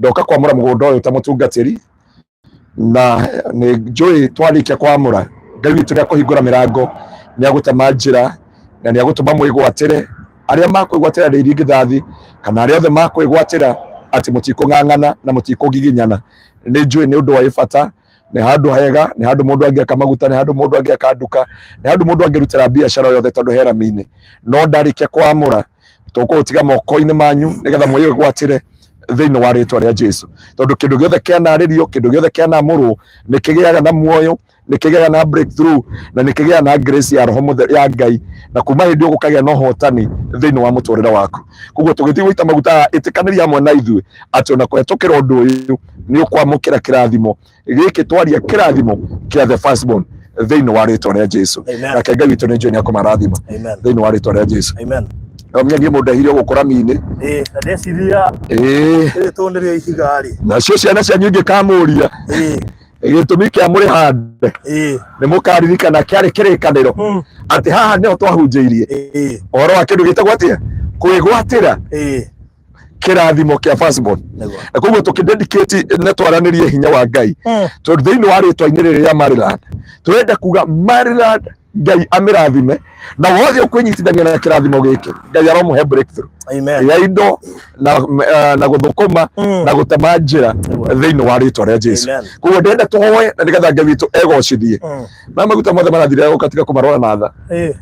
Ndoka kwamũra mũgũnda ũyũ ta mũtungatĩri, na nĩ njũĩ twarĩkia kwamũra Ngai witũ nĩ akũhingũra mĩrango, nĩ agũtema njĩra na nĩ agũtũma mwĩgwatĩre arĩa makwĩgwatĩra rĩ irigithathi kana arĩa othe makwĩgwatĩra atĩ mũtikũng'ang'ana na mũtikũgiginyana. Nĩ njũĩ nĩ ũndũ wa bata, nĩ handũ hega, nĩ handũ mũndũ angĩaka maguta, nĩ handũ mũndũ angĩaka nduka, nĩ handũ mũndũ angĩrutĩra biacara yothe tondũ he rami-inĩ. No ndarĩkia kwamũra tũkũũtiga moko-inĩ manyu nĩgetha mwĩgwatĩre thĩinĩ wa rĩtwa rĩa Jesu, tondũ kĩndũ gĩothe kĩanarĩrio, kĩndũ gĩothe kĩanamũrwo nĩ kĩgĩaga na muoyo, nĩ kĩgĩaga na breakthrough na nĩ kĩgĩaga na grace ya roho mũtheru ya Ngai, na kuma hĩndĩ ĩyo gũkagĩa na ũhotani thĩinĩ wa mũtũrĩre waku. Koguo tũgĩthiĩ gũita maguta aya, ĩtĩkanĩria hamwe na ithuĩ atĩ ona kũhetũkĩra ũndũ ũyũ nĩ ũkwamũkĩra kĩrathimo gĩkĩ, twaria kĩrathimo kĩa the firstborn thĩinĩ wa rĩtwa rĩa Jesu. Amen. Nake Ngai witũ nĩ njũĩ nĩ akũmarathima Amen. thĩinĩ wa rĩtwa rĩa Jesu. Amen. No niĩ mũndehire gũkũ rami-inĩ. Ĩĩ, na ndeciria Ĩĩ. rĩrĩ tondũ nĩrĩo ihiga rĩ. Nacio ciana cianyu ingĩkamũria gĩtũmi kĩa mũrĩ hande, nĩ mũkaririkana kĩarĩ kĩrĩkanĩro atĩ haha nĩho twahunjĩirie ũhoro wa kĩndũ gĩtagwo atĩa, kwĩgwatĩra kĩrathimo kĩa firstborn. Nĩguo. Na koguo tũkĩdedicate na twaranĩrie hinya wa Ngai, tondũ thĩinĩ wa rĩtwa-inĩ rĩrĩ rĩa Maryland tũrenda kuga Maryland Ngai amĩrathime, na wothe ũkwĩnyitithania na kĩrathimo gĩkĩ Ngai aromũhe breakthrough Amen. ya indo na, na gũthũkũma na gũtema njĩra thĩinĩ wa rĩtwa rĩa Jesu. Amen. Koguo ndĩrenda tũhoe na nĩgetha Ngai witũ egocithie. Maya maguta mothe marathire ũgatiga kũmarora na tha.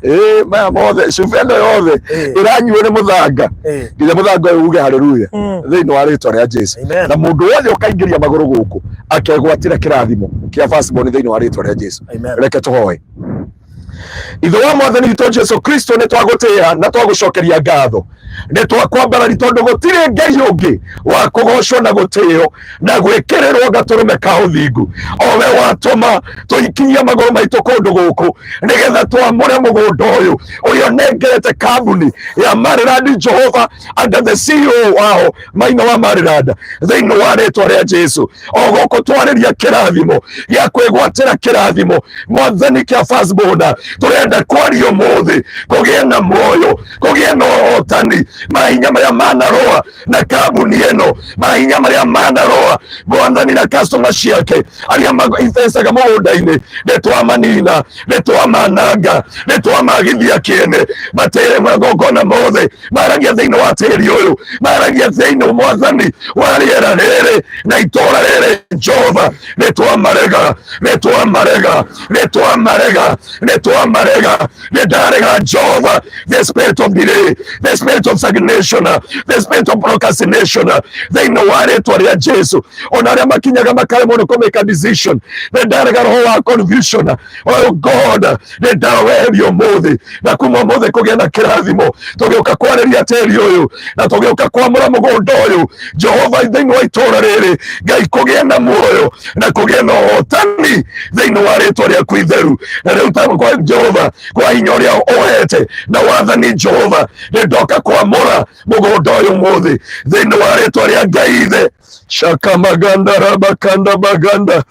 Ĩĩ, maya mothe, cuba ĩno yothe ĩranyuo nĩ mũthanga nginya mũthanga ũyũ uge haleluya thĩinĩ wa rĩtwa rĩa Jesu. Amen. Na mũndũ wothe ũkaingĩria magũrũ gũkũ akegwatĩra kĩrathimo kĩa firstborn thĩinĩ wa rĩtwa rĩa Jesu. Amen. Reke tũhoe. Ithe wa Mwathani witũ Jesu Kristo, nĩ twagũtĩĩa na twagũcokeria ngatho, nĩ twakwambarari tondũ gũtirĩ Ngai ũngĩ wa kũgocwo na gũtĩo na gwĩkĩrĩrwo gatũrũme ka ũthingu, o we watũma tũikinyie magũrũ maitũ kũndũ gũkũ nĩgetha twamũre mũgũnda ũyũ ũrĩa ũnengerete kambuni ya Maryland Jehova under the CEO wao Maina wa Maryland thĩinĩ wa rĩtwa rĩa Jesu. O gũkũ twarĩria kĩrathimo gĩa kwĩgwatĩra kĩrathimo Mwathani kĩa firstborn, tũrenda kwaria ũmũthĩ kũgĩe na muoyo, kũgĩe na ũhotani, mahinya marĩa manarũa na kambuni ĩno, mahinya marĩa manarũa Mwathani na customer ciake arĩa ithecaga mũgũnda-inĩ, nĩ twamanina, nĩ twamananga, nĩ twamagithia kĩene matĩrĩ magongona mothe maragia thĩinĩ wa tĩri ũyũ, maragia thĩinĩ Mwathani wa rĩera rĩrĩ na itũra rĩrĩ Jehova, nĩ twamarega, nĩ twamarega, nĩ twamarega, nĩ twamarega, nĩ ndarega Jehova the spirit of delay, the spirit of stagnation, the spirit of procrastination thĩinĩ wa rĩtwa rĩa Jesu. Ona arĩa makinyaga makaremwo nĩ kũmake decision, nĩ ndarega roho wa confusion. Oh God, nĩ ndaweheria ũmũthĩ, na kuma ũmũthĩ kũgĩa na kĩrathimo. Tũgĩũka kwarĩria tĩri ũyũ na tũgĩũka kwamũra mũgũnda ũyũ Jehova thĩinĩ wa itũũra rĩrĩ, Ngai kũgĩe na muoyo na kũgĩe na ũhotani thĩinĩ wa rĩtwa rĩaku itheru. Na rĩu ta kwa Jehova, kwa hinya ũrĩa ũhete na wathani Jehova, nĩ ndoka kwamũra mũgũnda ũyũ ũmũthĩ thĩinĩ wa rĩtwa rĩa Ngai Ithe. Shakamaganda rabakanda baganda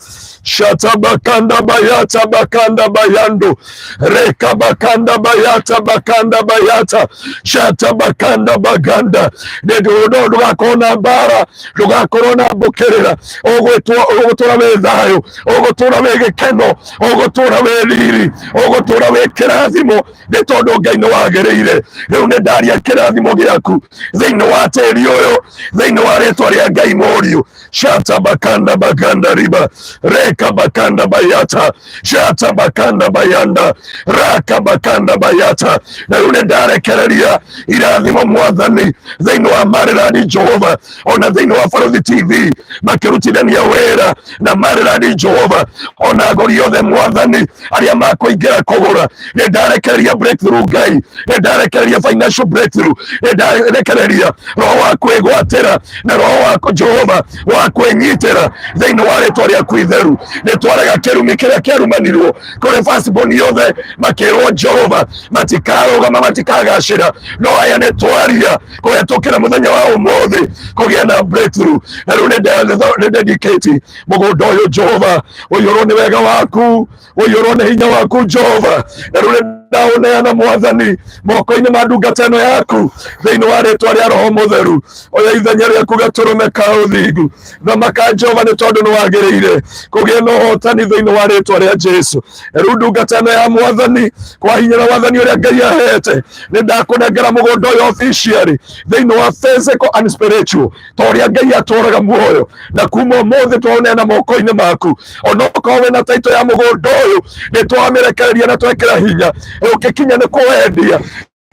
shatabakanda bayata bakanda bayando rekabakanda bayata bakanda bayata shatabakanda baganda. Ndũgakorwo na mbara, ndũgakorwo na mbũkĩrĩra, ũgũtũra wĩ thayũ, ũgũtũra wĩ gĩkeno, ũgũtũra wĩ riri, ũgũtũra wĩ kĩrathimo, nĩ tondũ Ngai nĩ wagĩrĩire. Rĩu nĩ ndaria kĩrathimo gĩaku thĩinĩ wa tĩri ũyũ thĩinĩ wa rĩtwa rĩa Ngai Mũriũ. Shata bakanda baganda riba reka bakanda bayata shata bakanda bayanda raka bakanda bayata. Na rĩu nĩ ndarekereria irathimo Mwathani thĩinĩ wa Maryland Jehova, ona thĩinĩ wa Barũthi TV makĩrutithania wĩra na Maryland Jehova, ona agũri othe Mwathani arĩa makũingĩra kũgũra, nĩ ndarekereria breakthrough Ngai, nĩ ndarekereria financial breakthrough, nĩ ndarekereria roho wa kwĩgwatĩra na roho wa Jehova wa kwĩnyitĩra thĩinĩ wa rĩtwa rĩaku itheru. Nĩ twarega kĩrumi kĩrĩa kĩarumanirwo kũrĩ firstborn yothe, makĩrwo Jehova matikarũgama, matikagacĩra, no aya nĩ twaria kũhetũkĩra mũthenya wa ũmũthĩ kũgĩa na breakthrough. Na rĩu nĩ dedicate mũgũnda ũyũ Jehova, ũiyũrwo nĩ wega waku, ũiyũrwo nĩ hinya waku Jehova. Na rĩu nĩ Ndaũneana Mwathani moko-inĩ ma ndungata ĩno yaku thĩinĩ wa rĩtwa rĩa Roho Mũtheru. Oya ithenya rĩaku gatũrũme ka ũthingu, thamaka Jehova, nĩ tondũ nĩ wagĩrĩire kũgĩa na ũhotani thĩinĩ wa rĩtwa rĩa Jesu. Rĩu ndungata ĩno ya Mwathani, kwa hinya na wathani ũrĩa Ngai ahete, nĩ ndakũnengera mũgũnda ũyũ officially thĩinĩ wa physical and spiritual, ta ũrĩa Ngai atũraga muoyo, na kuma ũmũthĩ twaũneana moko-inĩ maku. Onokorwo wĩna taito ya mũgũnda ũyũ, nĩ twamĩrekereria na twekĩra hinya, ũngĩkinya nĩ kũwendia,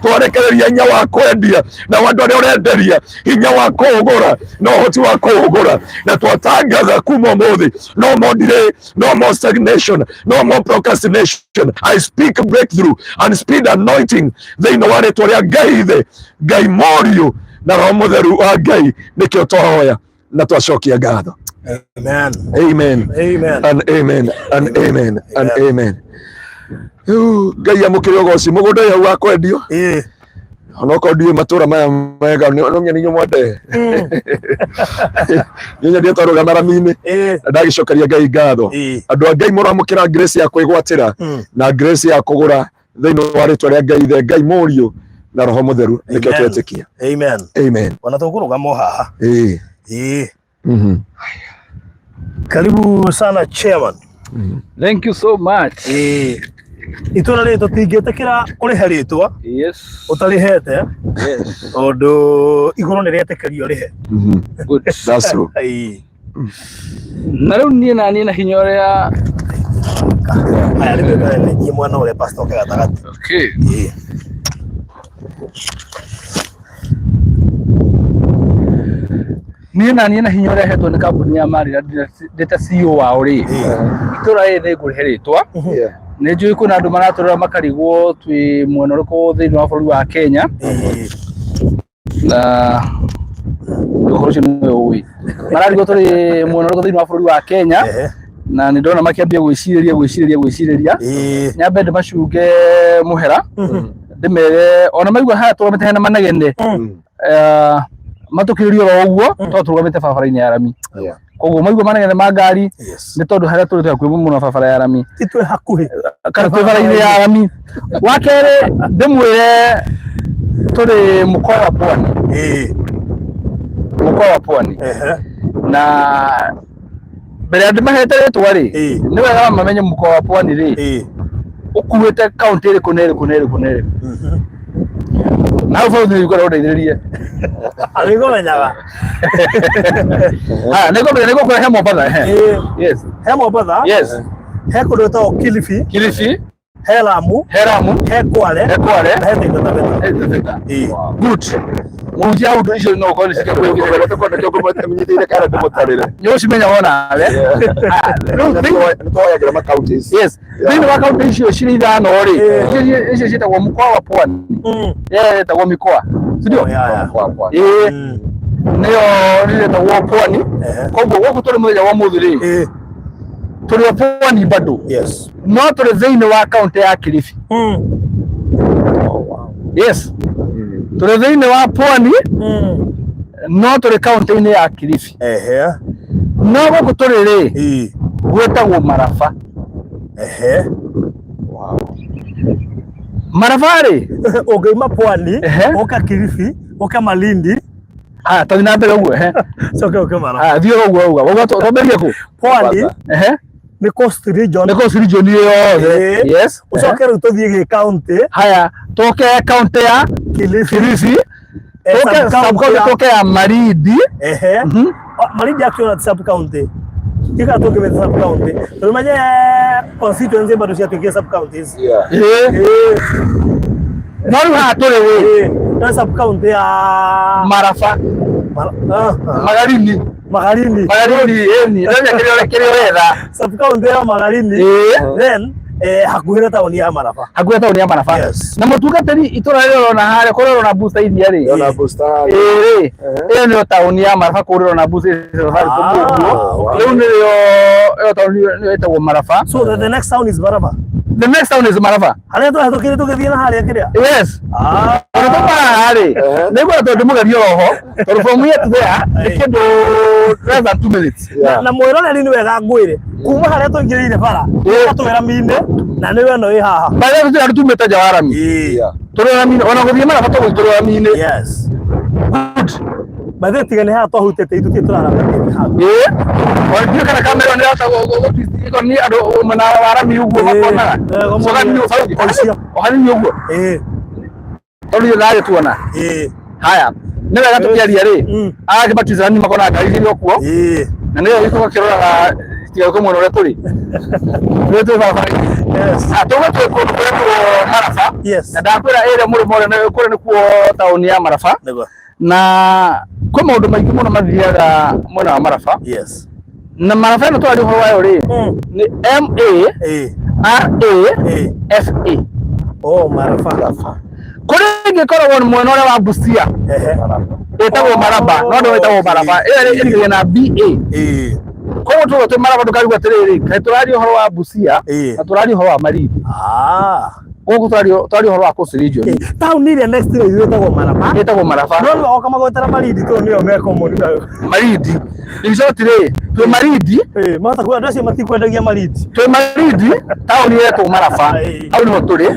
twarekereria hinya wa kwendia, na andũ arĩa ũrenderia hinya wa kũũgũra na ũhoti wa kũũgũra, na twatangatha kuma ũmũthĩ, no more delay, no more stagnation, no more procrastination. I speak breakthrough and speed anointing thĩinĩ wa rĩtwa rĩa Ngai Ithe, Ngai Mũriũ na Roho Mũtheru wa Ngai. Nĩkĩo twahoya na twacokia ngatho. Amen. Amen. Amen. And amen and amen and amen. Rĩu Ngai amũkĩre ũgoci. Mũgũnda ũyũ wa kwendio, onokorwo ndiũĩ matũra maya mega, no nginya inyuĩ mwende nyenye twarũgama rami-inĩ na ndagĩcokeria Ngai ngatho. Andũ a Ngai, mũramũkĩra grace ya kwĩgwatĩra na grace ya kũgũra thĩinĩ wa rĩtwa rĩa Ngai Ithe, Ngai Mũriũ na Roho Mũtheru. Nĩkĩo Amen. twetĩkia. Amen. Amen. Ona tũkũrũgama o haha. Ĩĩ. Ĩĩ. Karibu sana, chairman. Thank you so much. Ĩĩ. Itũra rĩrĩ tũtingĩtĩkĩra ũrĩhe rĩtwa ũtarĩhete, tondũ igũrũ nĩ rĩetĩkĩrio rĩhe. Good. That's true. Ĩĩ. Na rĩu niĩ na niĩ na hinya ũrĩa Aya, rĩu nĩtwareretie mwena ũrĩa, pastor, oke gatagatĩ. Okay. Ĩĩ. Niĩ na niĩ na hinya ũrĩa hetwo nĩ kambuni ya Marira ndĩ ta CEO wao rĩ, itũra rĩrĩ nĩ ngũrĩhe rĩtwa. Nĩ njũĩ kwĩna andũ maratũrora makarigwo twĩ mwena ũrĩkũ thĩinĩ wa bũrũri wa Kenya, na ũhoro ũcio nĩwe ũĩ mararigwo tũrĩ mwena ũrĩkũ thĩinĩ wa bũrũri wa Kenya. Na nĩ ndona makĩambia gwĩcirĩria gwĩcirĩria gwĩcirĩria. Nyambe ndĩmacunge mũhera, ndĩmere ona maigua haha tũrũgamĩte hena manegene, matũkĩrĩrie oro ũguo, tondũ tũrũgamĩte barabara-inĩ ya rami. Koguo maigua manegene ma ngari, nĩ tondũ harĩa tũrĩ twĩ hakuhĩ mũno na barabara ya rami. Ti twĩ hakuhĩ. Kana twĩ bara-inĩ ya rami. Wa kerĩ, ndĩmwĩre tũrĩ mũkoa wa Pwani. Mũkoa wa Pwani. Na mbere ya ndĩmahete rĩtwa rĩ, nĩ wega mamenye mũkoa wa Pwani rĩ, ũkuĩte kaunti ĩrĩkũ na ĩrĩkũ na ĩrĩkũ na ĩrĩkũ. Na hau bau nĩ ngwenda ũndeithĩrĩrie. Nĩngũmenyaga. Haya, nĩngũmenya, nĩngũkwĩra he Mombatha, ehe. Yes. He Mombatha. He kũndũ gwĩtagwo Kilifi. Kilifi. He Lamu. He Lamu. He Kwale. He Kwale. Na he Taita Taveta. He Taita. Good. Mũhunjia, hau icio no ũkorwo nĩ cikia. Nyitĩire kana ndĩmũtarĩre. Nĩ ũcimenya wonawe. Nĩtwoyagĩra ma counties. Yes, thĩinĩ wa kaunti icio cirĩ ithano rĩ, icio ciĩtagwo mkoa wa Pwani. Yeah, ĩtagwo mikoa, si ndio? Oh, yeah. Ĩĩ, nĩyo ĩtagwo Pwani. Koguo gũkũ tũrĩ mũthenya wa ũmũthĩ rĩ, tũrĩ o Pwani bado, no tũrĩ thĩinĩ wa kaunti ya Kilifi. Yes, tũrĩ thĩinĩ wa Pwani, no tũrĩ kaunti-inĩ ya Kilifi. No gũkũ tũrĩ rĩ, gwĩtagwo Maraba. Maraba rĩ, Ũngĩuma Pwani, ũka Kilifi, ũka Malindi. Haya, tũthiĩ na mbere ũguo, ehe. Coke ũke Maraba. Haya, thiĩ ũguo ũguo ũguo, twambĩrĩrie kũ? Pwani nĩ Coast Region. Nĩ Coast Region yothe. Ĩĩ. Yes. Ũcoke rĩu tũthiĩ gĩ county. Haya, tũke kaunti ya Kilifi. Kilifi, tũke sub-county sub-county, tũke ya Malindi. Ehe. Oh, Malindi actually not sub county. Tika tũkĩmĩta sub county. Tondũ menye constituency bado ciatuĩkire sub counties. Ĩĩ. No rĩu haha tũrĩ rĩ? No sub county ya Maraba. Magarini. Magarini. Magarini, ĩni ndamenya kĩrĩa kĩrĩa ũretha. Sub county ya Magarini. Then hakuhĩ na taũni ya Maraba. Hakuhĩ na taũni ya Maraba. Yes. Na mũtungatĩri, itũra rĩrĩa ũrona harĩa kũrĩa ũrona booster iria rĩ, Ndĩrona booster. Ĩĩ, ĩyo nĩyo taũni ya Maraba, kũrĩa ũrona booster icio harĩ Ah, kũu ũguo. Okay. Rĩu nĩyo ĩyo taũni nĩyo ĩtagwo Maraba. So the next town is Maraba. The next town is Maraba. Harĩa twahĩtũkire tũgĩthiĩ na harĩa kĩrĩa. Yes. Ah. Tondũ twauma haha rĩ, nĩ ngwenda tondũ ndĩmũgerie oroho, tondũ from here to there nĩ kĩndũ less than 2 minutes. Na mwĩroreri nĩ wega ngwĩre kuma harĩa tũingĩrĩire bara twĩra mine na nĩwe ĩno ĩ haha. By the way, tũtirĩ andũ tumĩte nja wa rami. Tũrĩ rami-inĩ, ona gũthiĩ Maraba tũgũthiĩ tũrĩ rami-inĩ. Yes. Good. By the way, tiga nĩ haha twahutĩte ithuĩ tũraramatie hau. Ĩĩ. Ona ndiũĩ kana kamera ĩyo nĩrahota gũtwist nĩ andũ mwena wa rami ũguo makonaga. So hanini ũcio. O hanini ũguo. Tondũ ithuĩ ndagĩtuona. Haya. Nĩ wega tũkĩaria rĩ, aya batizani makonaga ngari irĩ o kuo. Na nĩyo gĩko gakĩroraga tigaũke mwena ũrĩa tũrĩ. Tũrĩa twĩ barabara-inĩ. Ah, tũge twĩ kũndũ kũretwo Maraba. Na ndakwĩra ĩrĩa mũrĩmo ũrĩa kũrĩa nĩkuo taũni ya Maraba. Na kwĩ maũndũ maingĩ mũno mathiaga mwena wa Maraba. Na Maraba ĩno tũraria ũhoro wayo rĩ, nĩ Marafa. Oh, Maraba. Kũrĩ ĩngĩ ĩkoragwo mwena ũrĩa wa Busia ĩtagwo Maraba, no ndũ ĩtagwo Maraba, ĩyo ĩrigĩrĩria na BA. Koguo tuge twĩ Maraba ndũkarigwo atĩrĩrĩ, kaĩ tũraria ũhoro wa Busia na tũraria ũhoro wa Malindi. Gũkũ tũraria ũhoro wa Coast Region. Taũni ĩrĩa next ĩyo ithuĩ ĩtagwo Maraba. Ĩtagwo Maraba. No rĩu oka magwetera Malindi tondũ nĩyo me common nayo. Malindi. In short rĩ, twĩ Malindi. Mahota kuga andũ acio matikwendagia Malindi. Twĩ Malindi, taũni ĩretwo Maraba. Hau nĩho tũrĩ.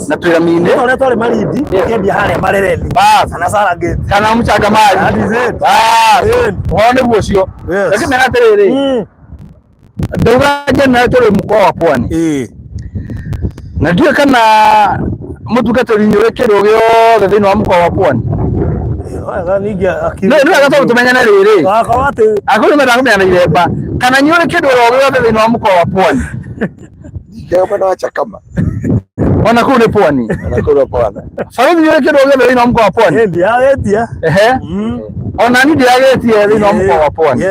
Na twĩ rami-inĩ. Ũrĩa twarĩ Malindi, tũkĩendia harĩa Marereni. Bas. Kana Sarangeti. Kana Mchangamari. That is it. Bas. Ũhoro nĩguo ũcio. Reke mera atĩrĩrĩ, ndauga njana tũrĩ mũkoa wa Pwani. Na ndiũĩ kana mũtungatĩri nĩ ũrĩ kĩndũ gĩothe thĩinĩ wa mũkoa wa Pwani. Nĩ wega tondũ tũmenyane rĩrĩ. Wakorwo atĩ Agũrũ mendaga kũmenya na iremba. Kana nĩ ũrĩ kĩndũ o gĩothe thĩinĩ wa mũkoa wa Pwani. Ndeo mwena wa Chakama. Ona kũu nĩ Pwani. Ona kũu nĩ Pwani. Baruthi nĩ ũrĩ kĩndũ o gĩothe thĩinĩ wa mũkoa wa Pwani. Ndiagĩtie. Ehe. Ona niĩ ndiagĩtie thĩinĩ wa mũkoa wa Pwani.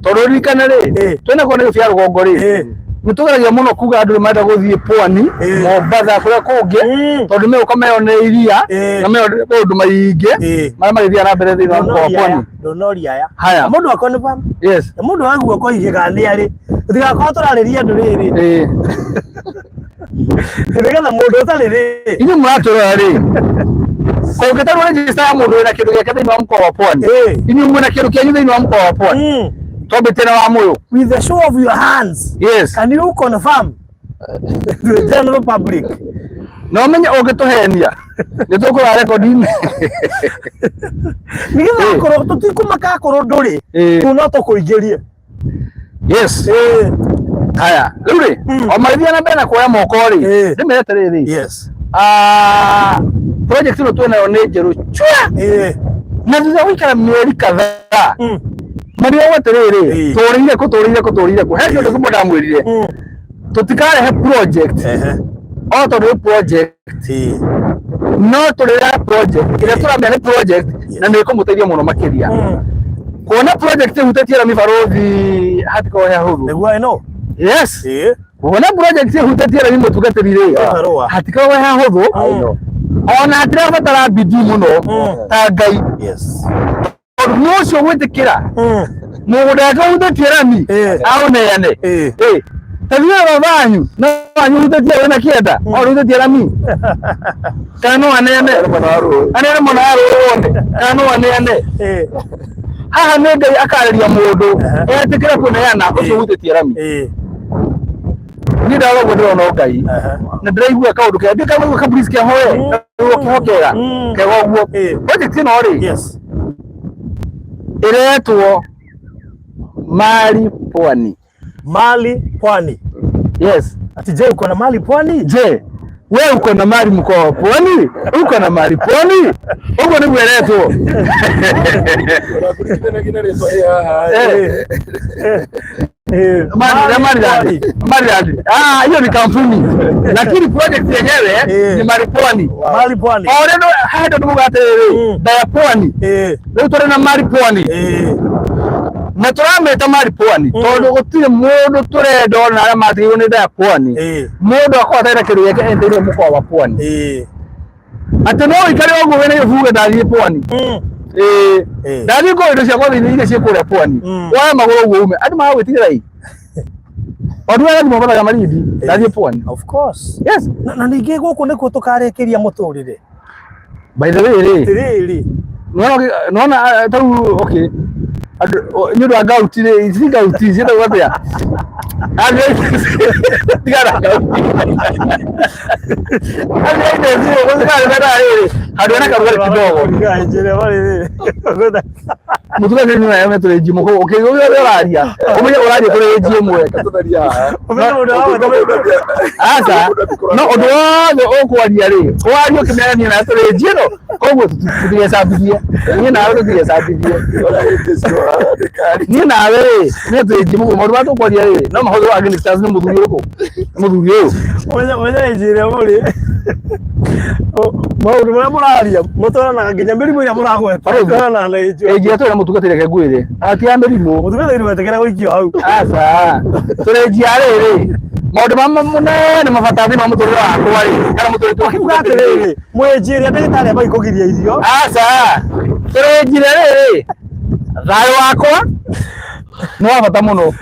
Tondũ ririkane rĩ, twĩna kũu nĩ bĩa rũgongo rĩ, nĩ tũgeragia mũno kuga andũ nĩ marenda gũthiĩ Pwani, Mombatha, kũrĩa kũngĩ, tondũ megũka meyonere iria na meyonere maũndũ maingĩ marĩa magĩthiaga na mbere thĩinĩ wa mũkoa wa Pwani. Ndũnoria aya. Haya. Mũndũ akwa nĩ bam. Yes. Na mũndũ wa guoko igĩ kana nĩ arĩ. Tũtigakorwo tũrarĩria andũ rĩrĩ. Nĩgetha mũndũ ũtarĩ rĩ. Inyuĩ mũratũrora rĩ, kũngĩtarwo register ya mũndũ wĩna kĩndũ gĩake thĩinĩ wa mũkoa wa Pwani, inyuĩ mwĩna kĩndũ kĩanyu thĩinĩ wa mũkoa wa Pwani, twambĩtie na wa Mũyũ. With the show of your hands. Yes. Can you confirm to the general public? Na ũmenye ũngĩtũhenia nĩ tũkũra rekondi-inĩ. Nĩgetha akorwo tũtikũmaka akorwo ndũrĩ, tu no tũkũingĩrie. Yes. Haya, rĩu rĩ, o magĩthiĩ na mbere na kuoya moko rĩ, ndĩmere atĩrĩrĩ. Yes. Ah, project ĩno twĩnayo nĩ njerũ chua. Na thutha wa gũikara mĩeri kadhaa, marigagwo atĩrĩrĩ, tũrĩire kũ, tũrĩire kũ, tũrĩire kũ. He kĩndũ kĩmwe ndamwĩrire, tũtikarehe project o tondũ nĩ project, no tũrĩrehe project ĩrĩa tũramenya nĩ project na nĩ ĩkũmũteithia mũno makĩria. Kuona project ĩhutĩtie rami barũthi hatikorwo he hahũthũ. Nĩguo ĩno. Yes. Kuona project ĩhutĩtie rami mũtungatĩri rĩ, hatikorwo he hahũthũ, ona hatirabatara bidii mũno ta Ngai. Tondũ nĩ ũcio gwĩtĩkĩra mũgũnda wake ũhutĩtie rami aũneane. Ta thiĩ baba wanyu no wanyu ũhutĩtie wĩna kĩenda o ũhutĩtie rami kana no aneane aneane mwena wa rũĩ wone kana no aneane. Haha nĩ Ngai akarĩria mũndũ etĩkĩre kũneana ũcio ũhutĩtie rami. Niĩ ndarora ũguo ndĩrona o Ngai na ndĩraigua kaũndũ kega, ndikaigua kaburici kehoe kaigua kega kega ũguo. Project ĩno rĩ ĩretwo Mali Pwani. Mali Pwani. Yes. Ati je, uko na mali Pwani? Je, we uko na mali mkoa wa Pwani? Uko na mali Pwani? Ũguo nĩguo ĩretwo. Maridadi. Ah, hiyo ni kampuni. Lakini project yenyewe ni Mali Pwani. Mali Pwani. O rĩu haha ndo nduga atĩrĩrĩ, Ndaya Pwani. Rĩu tũrĩ na Mali Pwani. Na tũramĩta Mali Pwani tondũ gũtirĩ mũndũ tũrenda ona arĩa matigĩirwo nĩ Ndaya Pwani. Mũndũ akorwo atarĩ na kĩndũ gĩake endeire mũkoa wa Pwani. Atĩ no ũikare ũguo wĩna gĩbuge ndathiĩ Pwani. Ndathiĩ kũrĩa indo ciakwa thĩinĩ iria ciĩ kũrĩa Pwani. Woe magũrũ ũguo ume. Andũ magagwĩtigĩra ĩ. Maũndũ marĩa gathiĩ Mombatha Malindi ndathiĩ pwani. Of course. Yes. Na ningĩ gũkũ nĩkuo tũkarĩkĩria mũtũrĩre. By the way rĩ, Atĩrĩrĩ. nĩwona nĩwona tarĩu okay andũ nĩ ũndũ wa ngauti rĩ, ici ngauti ciĩtagwo atĩa? Tigana ngauti. Handũ hena karugarĩ kidogo. Mũtungatĩri nĩ nawe tũrĩ nji mũkũ ũkĩigua ũrĩa ũraria ũmenye ũraria tũrĩ nji ĩmwe. Aca no ũndũ wothe ũkwaria rĩ waria ũkĩmerania nawe tũrĩ nji ĩno koguo tũtigecambithie niĩ nawe tũtigecambithie niĩ nawe rĩ nĩ tũrĩ nji mũkũ maũndũ marĩa tũkwaria rĩ no mahũthĩrwo against us nĩ mũthuri ũrĩkũ nĩ mũthuri ũyũ. Ũmenye njĩra mũrĩ maũndũ marĩa mũraria mũtwaranaga nginya mĩrimũ ĩrĩa mũragweta mũtwaranaga na ĩnjũ. Ĩnjĩra tũrĩ na mũtungatĩri reke ngwĩre ati ya mĩrimũ. Mũtungatĩri wetĩkĩra gũikio hau. Aca tũrĩ njia rĩrĩ maũndũ ma mũnene mabata thĩinĩ wa mũtũrĩre wakwa rĩ kana mũtũrĩre wa Ũkiuga atĩrĩrĩ mwĩnjĩre ndagĩtarĩ ambagia kũgiria irio. Aca tũrĩ njira rĩrĩ thayũ wakwa nĩ wa bata mũno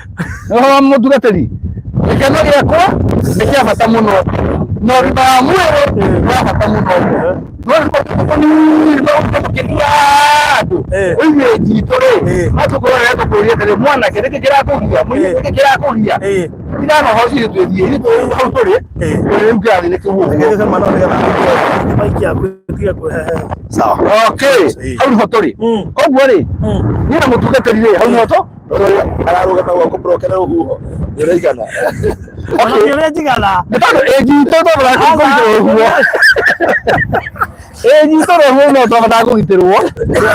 nĩ ũhoro wa mũtungatĩri gĩkeno gĩakwa nĩ kĩa bata mũno na ũgima wa mwĩrĩ nĩ wa bata mũno no nĩ tũkĩria andũ ũigue njitũ rĩ no tũkorwo rĩrĩa tũkũria atĩrĩ mwanake nĩkĩ kĩrakũgia mũirĩtu nĩkĩ kĩrakũgia tigana ũhoro ũcio twĩthiĩ ithuĩ tũrĩ hau tũrĩ tũrĩ rĩu kĩrathi-inĩ kĩu ũguo. Sawa. Okay, hau nĩho tũrĩ. Koguo rĩ, niĩ na mũtungatĩri rĩ, hau nĩho tũ Ararũgama gwaku brokera rũhuho. Nĩũraigana. Njigana. Nĩ tondũ ĩnjitũ twabatara kũgitĩrwo rũhuho. Ĩnjitũ rũhuho no twabatara kũgitĩrwo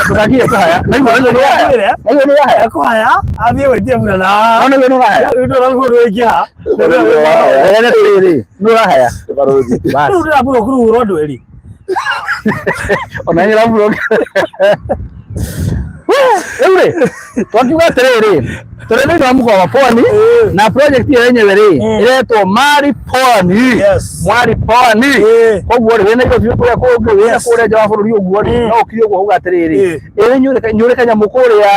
tũgakinya kũhaya. Na igua nĩ ũrahaya. Na igua nĩ ũrahaya. Kũhaya athiĩ gwĩtia mbura na No nĩguo nĩ ũrahaya. rũhuho rũingĩha. Ĩĩ rĩrĩ, nĩ ũrahaya. Barũthi. Bas. Rĩu ndĩraburwo kũrũhwo rwa ndweri. Ona nĩ ũraburwo. Rĩu rĩ, twakiuga atĩrĩrĩ, tũrĩ thĩinĩ wa mũkoa wa Pwani na project ĩyo yenyewe rĩ ĩretwo Mari Pwani. Yes. Mwari Pwani. Koguo rĩ wĩna indo kũrĩa kũngĩ wĩna kũrĩa nja wa bũrũri ũguo rĩ no ũkire ũguo uga atĩrĩrĩ ĩĩ nyũrĩ kanyamũ kũrĩa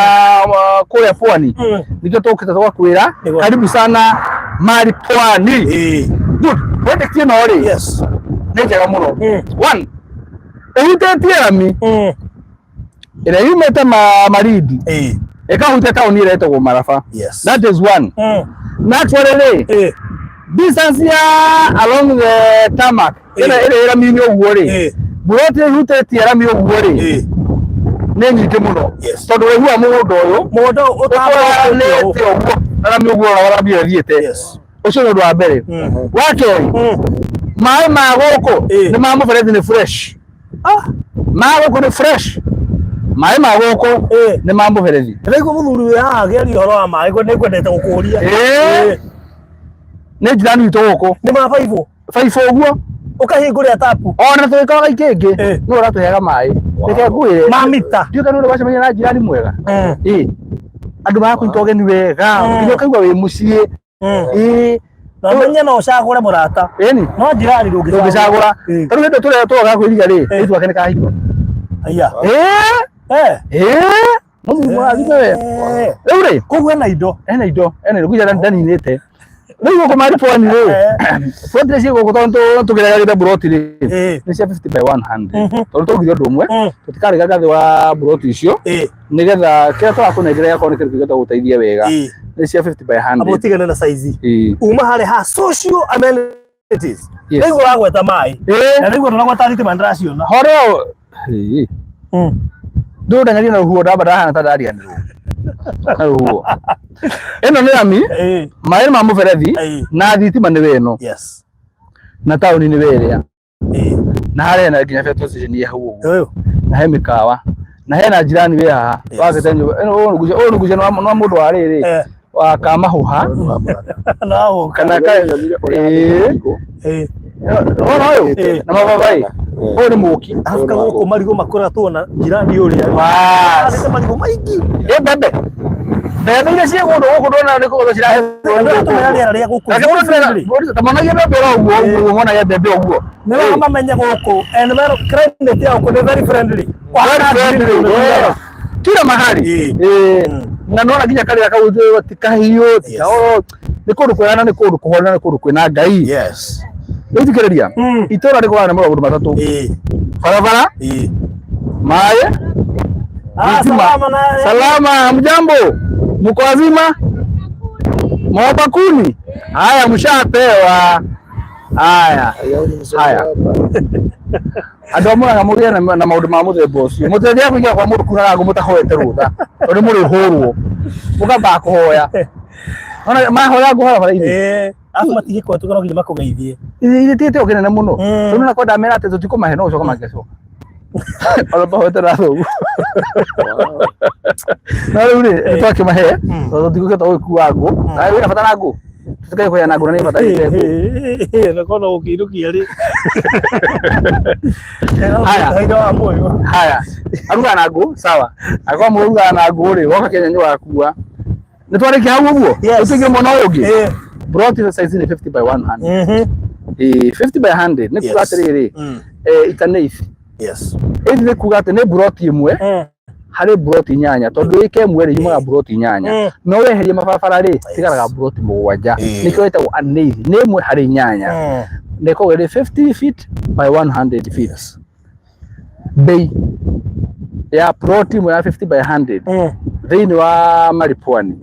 kũrĩa Pwani nĩkĩo tũkĩte tũgakwĩra karibu sana Mari Pwani. Good. Project ĩno rĩ Yes. nĩ njega mũno. One, ĩhutĩtie rami ĩrĩa yumĩte Malindi ĩkahutia taũni ĩrĩa ĩtagwo Maraba. Yes. That is one. Na actually rĩ distance ya along the tarmac ĩrĩa ĩrĩ rami-inĩ ũguo rĩ buroti ĩhutĩtie rami ũguo rĩ nĩ nyingĩ mũno Yes. tondũ ũraihu wa mũgũnda ũyũ Mũgũnda ũtwaranĩte ũguo na rami ũguo ũrĩa rami ĩyo ĩthiĩte. Yes. Ũcio nĩ ũndũ wa mbere. Wa kerĩ, maĩ ma gũkũ nĩ ma mũberethi nĩ fresh. Ma gũkũ nĩ fresh. Maĩ ma gũkũ nĩ ma mũberethi. Ndĩraigua mũthuri wĩ haha akĩaria ũhoro wa maĩ nĩ ngwendete gũkũria. Nĩ njirani witũ gũkũ. Nĩ ma baibũ. Baibũ ũguo. Ũkahingũrĩra tapu. Ona tũgĩkorwo ikĩngĩ nĩ ũratũheaga maĩ. Reke ngwĩre. Ma mita. Ndiũĩ kana nĩ ũrĩ wacemania na njirani mwega. Ĩĩ. Andũ marakũnyita ũgeni wega. Nginya ũkaigua wĩ mũciĩ. Ĩĩ. Na menye no ũcagũre mũrata. Ĩni. No njirani ndũngĩcagũra. Tarĩu hĩndĩ tũrĩa tũroga kwĩriga rĩ, rĩtwa wake nĩ kahiko. Aya. Ĩĩ. Ĩĩ. Mũthuri mũrathime we. Rĩu rĩ, Koguo ena indo. ena indo, ena indo kuja ndaninĩte. Rĩu gũkũ Mari Pwani rĩ, buroti iria ciĩ gũkũ tondũ tũkĩregagĩte buroti rĩ, nĩ cia 50 by 100. Tondũ twaugire ũndũ ũmwe, tũtikarega ngathĩ wa buroti icio, nĩgetha kĩrĩa tũrakũnengera gĩgakorwo nĩ kĩndũ kĩngĩhota gũgũteithia wega. Nĩ cia 50 by 100. Amba ũtigane na size. Ĩĩ. Uma harĩ ha social amenities. Yes. Rĩu ũragweta maĩ. Ĩĩ. Na rĩu ndũragweta thitima ndĩraciona. Horo. Ĩĩ. Ndũndeng'erie na rũhuho ndamba ndahana ta ndariganĩrwo. Na rũhuho. Ĩno nĩ rami, maĩ ma mũberethi na thitima nĩ we ĩno. Yes. Na taũni nĩ we ĩrĩa. Na harĩa hena nginya petrol station ĩ hau ũguo. Na he mĩkawa. Na hena njirani wĩ haha wakĩte nyũmba. Ĩno ũyũ nĩ ngucia nĩ wa mũndũ wa rĩrĩ wa Kamahũha. Kana ka ĩĩ. Wona ũyũ na mababaĩ. Ũyũ nĩ mũki. Afrika gũkũ marigũ makũra na jirani ũrĩa. Bas. Arĩte marigũ maingĩ. Ĩ mbembe. Mbembe iria ciĩ kũndũ gũkũ ndona nĩ kũgũthwo cirahe. Tũmenya rĩera rĩa gũkũ. Tamonagia mbembe oro ũguo ũguo monagia mbembe ũguo. Nĩ wega mamenye gũkũ environment climate ya gũkũ nĩ very friendly. Very friendly. Kila mahali. Na nona nginya karĩa kau ti kahiũ ti kaoro. Nĩ kũndũ kwega na nĩ kũndũ kũhorera, na nĩ kũndũ kwĩna Ngai. Rĩu thikĩrĩria, itũra rĩgũraga nĩ maũndũ matatũ: barabara, maĩ, thitima. Salama na Salama, mjambo, mko wazima? Mwabakuni? Haya, mshapewa. Haya, haya. Andũ a Murang'a mũgĩe na maũndũ ma mũthemba ũcio. Mũtithia kũingĩra kwa mũndũ kunaga ngũ mũtahoete rũtha, tondũ mũrĩhũrwo. Mũkamba kũhoya. Ona mahoya ngũ barabara-inĩ. Arabu matingĩkũhetũka no nginya makũgeithie. Ithe ti gĩtĩo kĩnene mũno. Tondũ na kwenda mera atĩ tũtikũmahe no gũcoka mangĩcoka. Ona mahoete na thoguo. No rĩu rĩ, nĩ twakĩmahe tondũ tũtigũkĩhota gũgĩkua ngũ. Na wĩna bata na ngũ? Tũtikae kũheana ngũ na nĩ bata ite ngũ. Na kona gũkĩinũkia rĩ. Haya. Haida wa muoyo. Haya, arugaga na ngũ, sawa. Angĩkorwo mũrugaga na ngũ rĩ, woka Kenya nĩ wakua. Nĩ twarĩkia hau ũguo? Yes. Tũingĩre mwena ũyũ ũngĩ? Eh. Plot size nĩ 50 by 100. 50 by 100 nĩ kuga atĩrĩrĩ, ita nĩ ici. Ĩthi nĩ kuga atĩ nĩ mburoti ĩmwe harĩ mburoti inyanya, tondũ ĩka ĩmwe rĩ yumaga mburoti inyanya, no weherie mabarabara rĩ tigaraga mburoti mũgwanja, nĩkĩo ĩtagwo an eighth, nĩ ĩmwe harĩ inyanya, na ĩkoragwo ĩrĩ 50 feet by 100 feet. Bei ya plot ĩmwe ya 50 by 100 thĩinĩ wa Maripwani,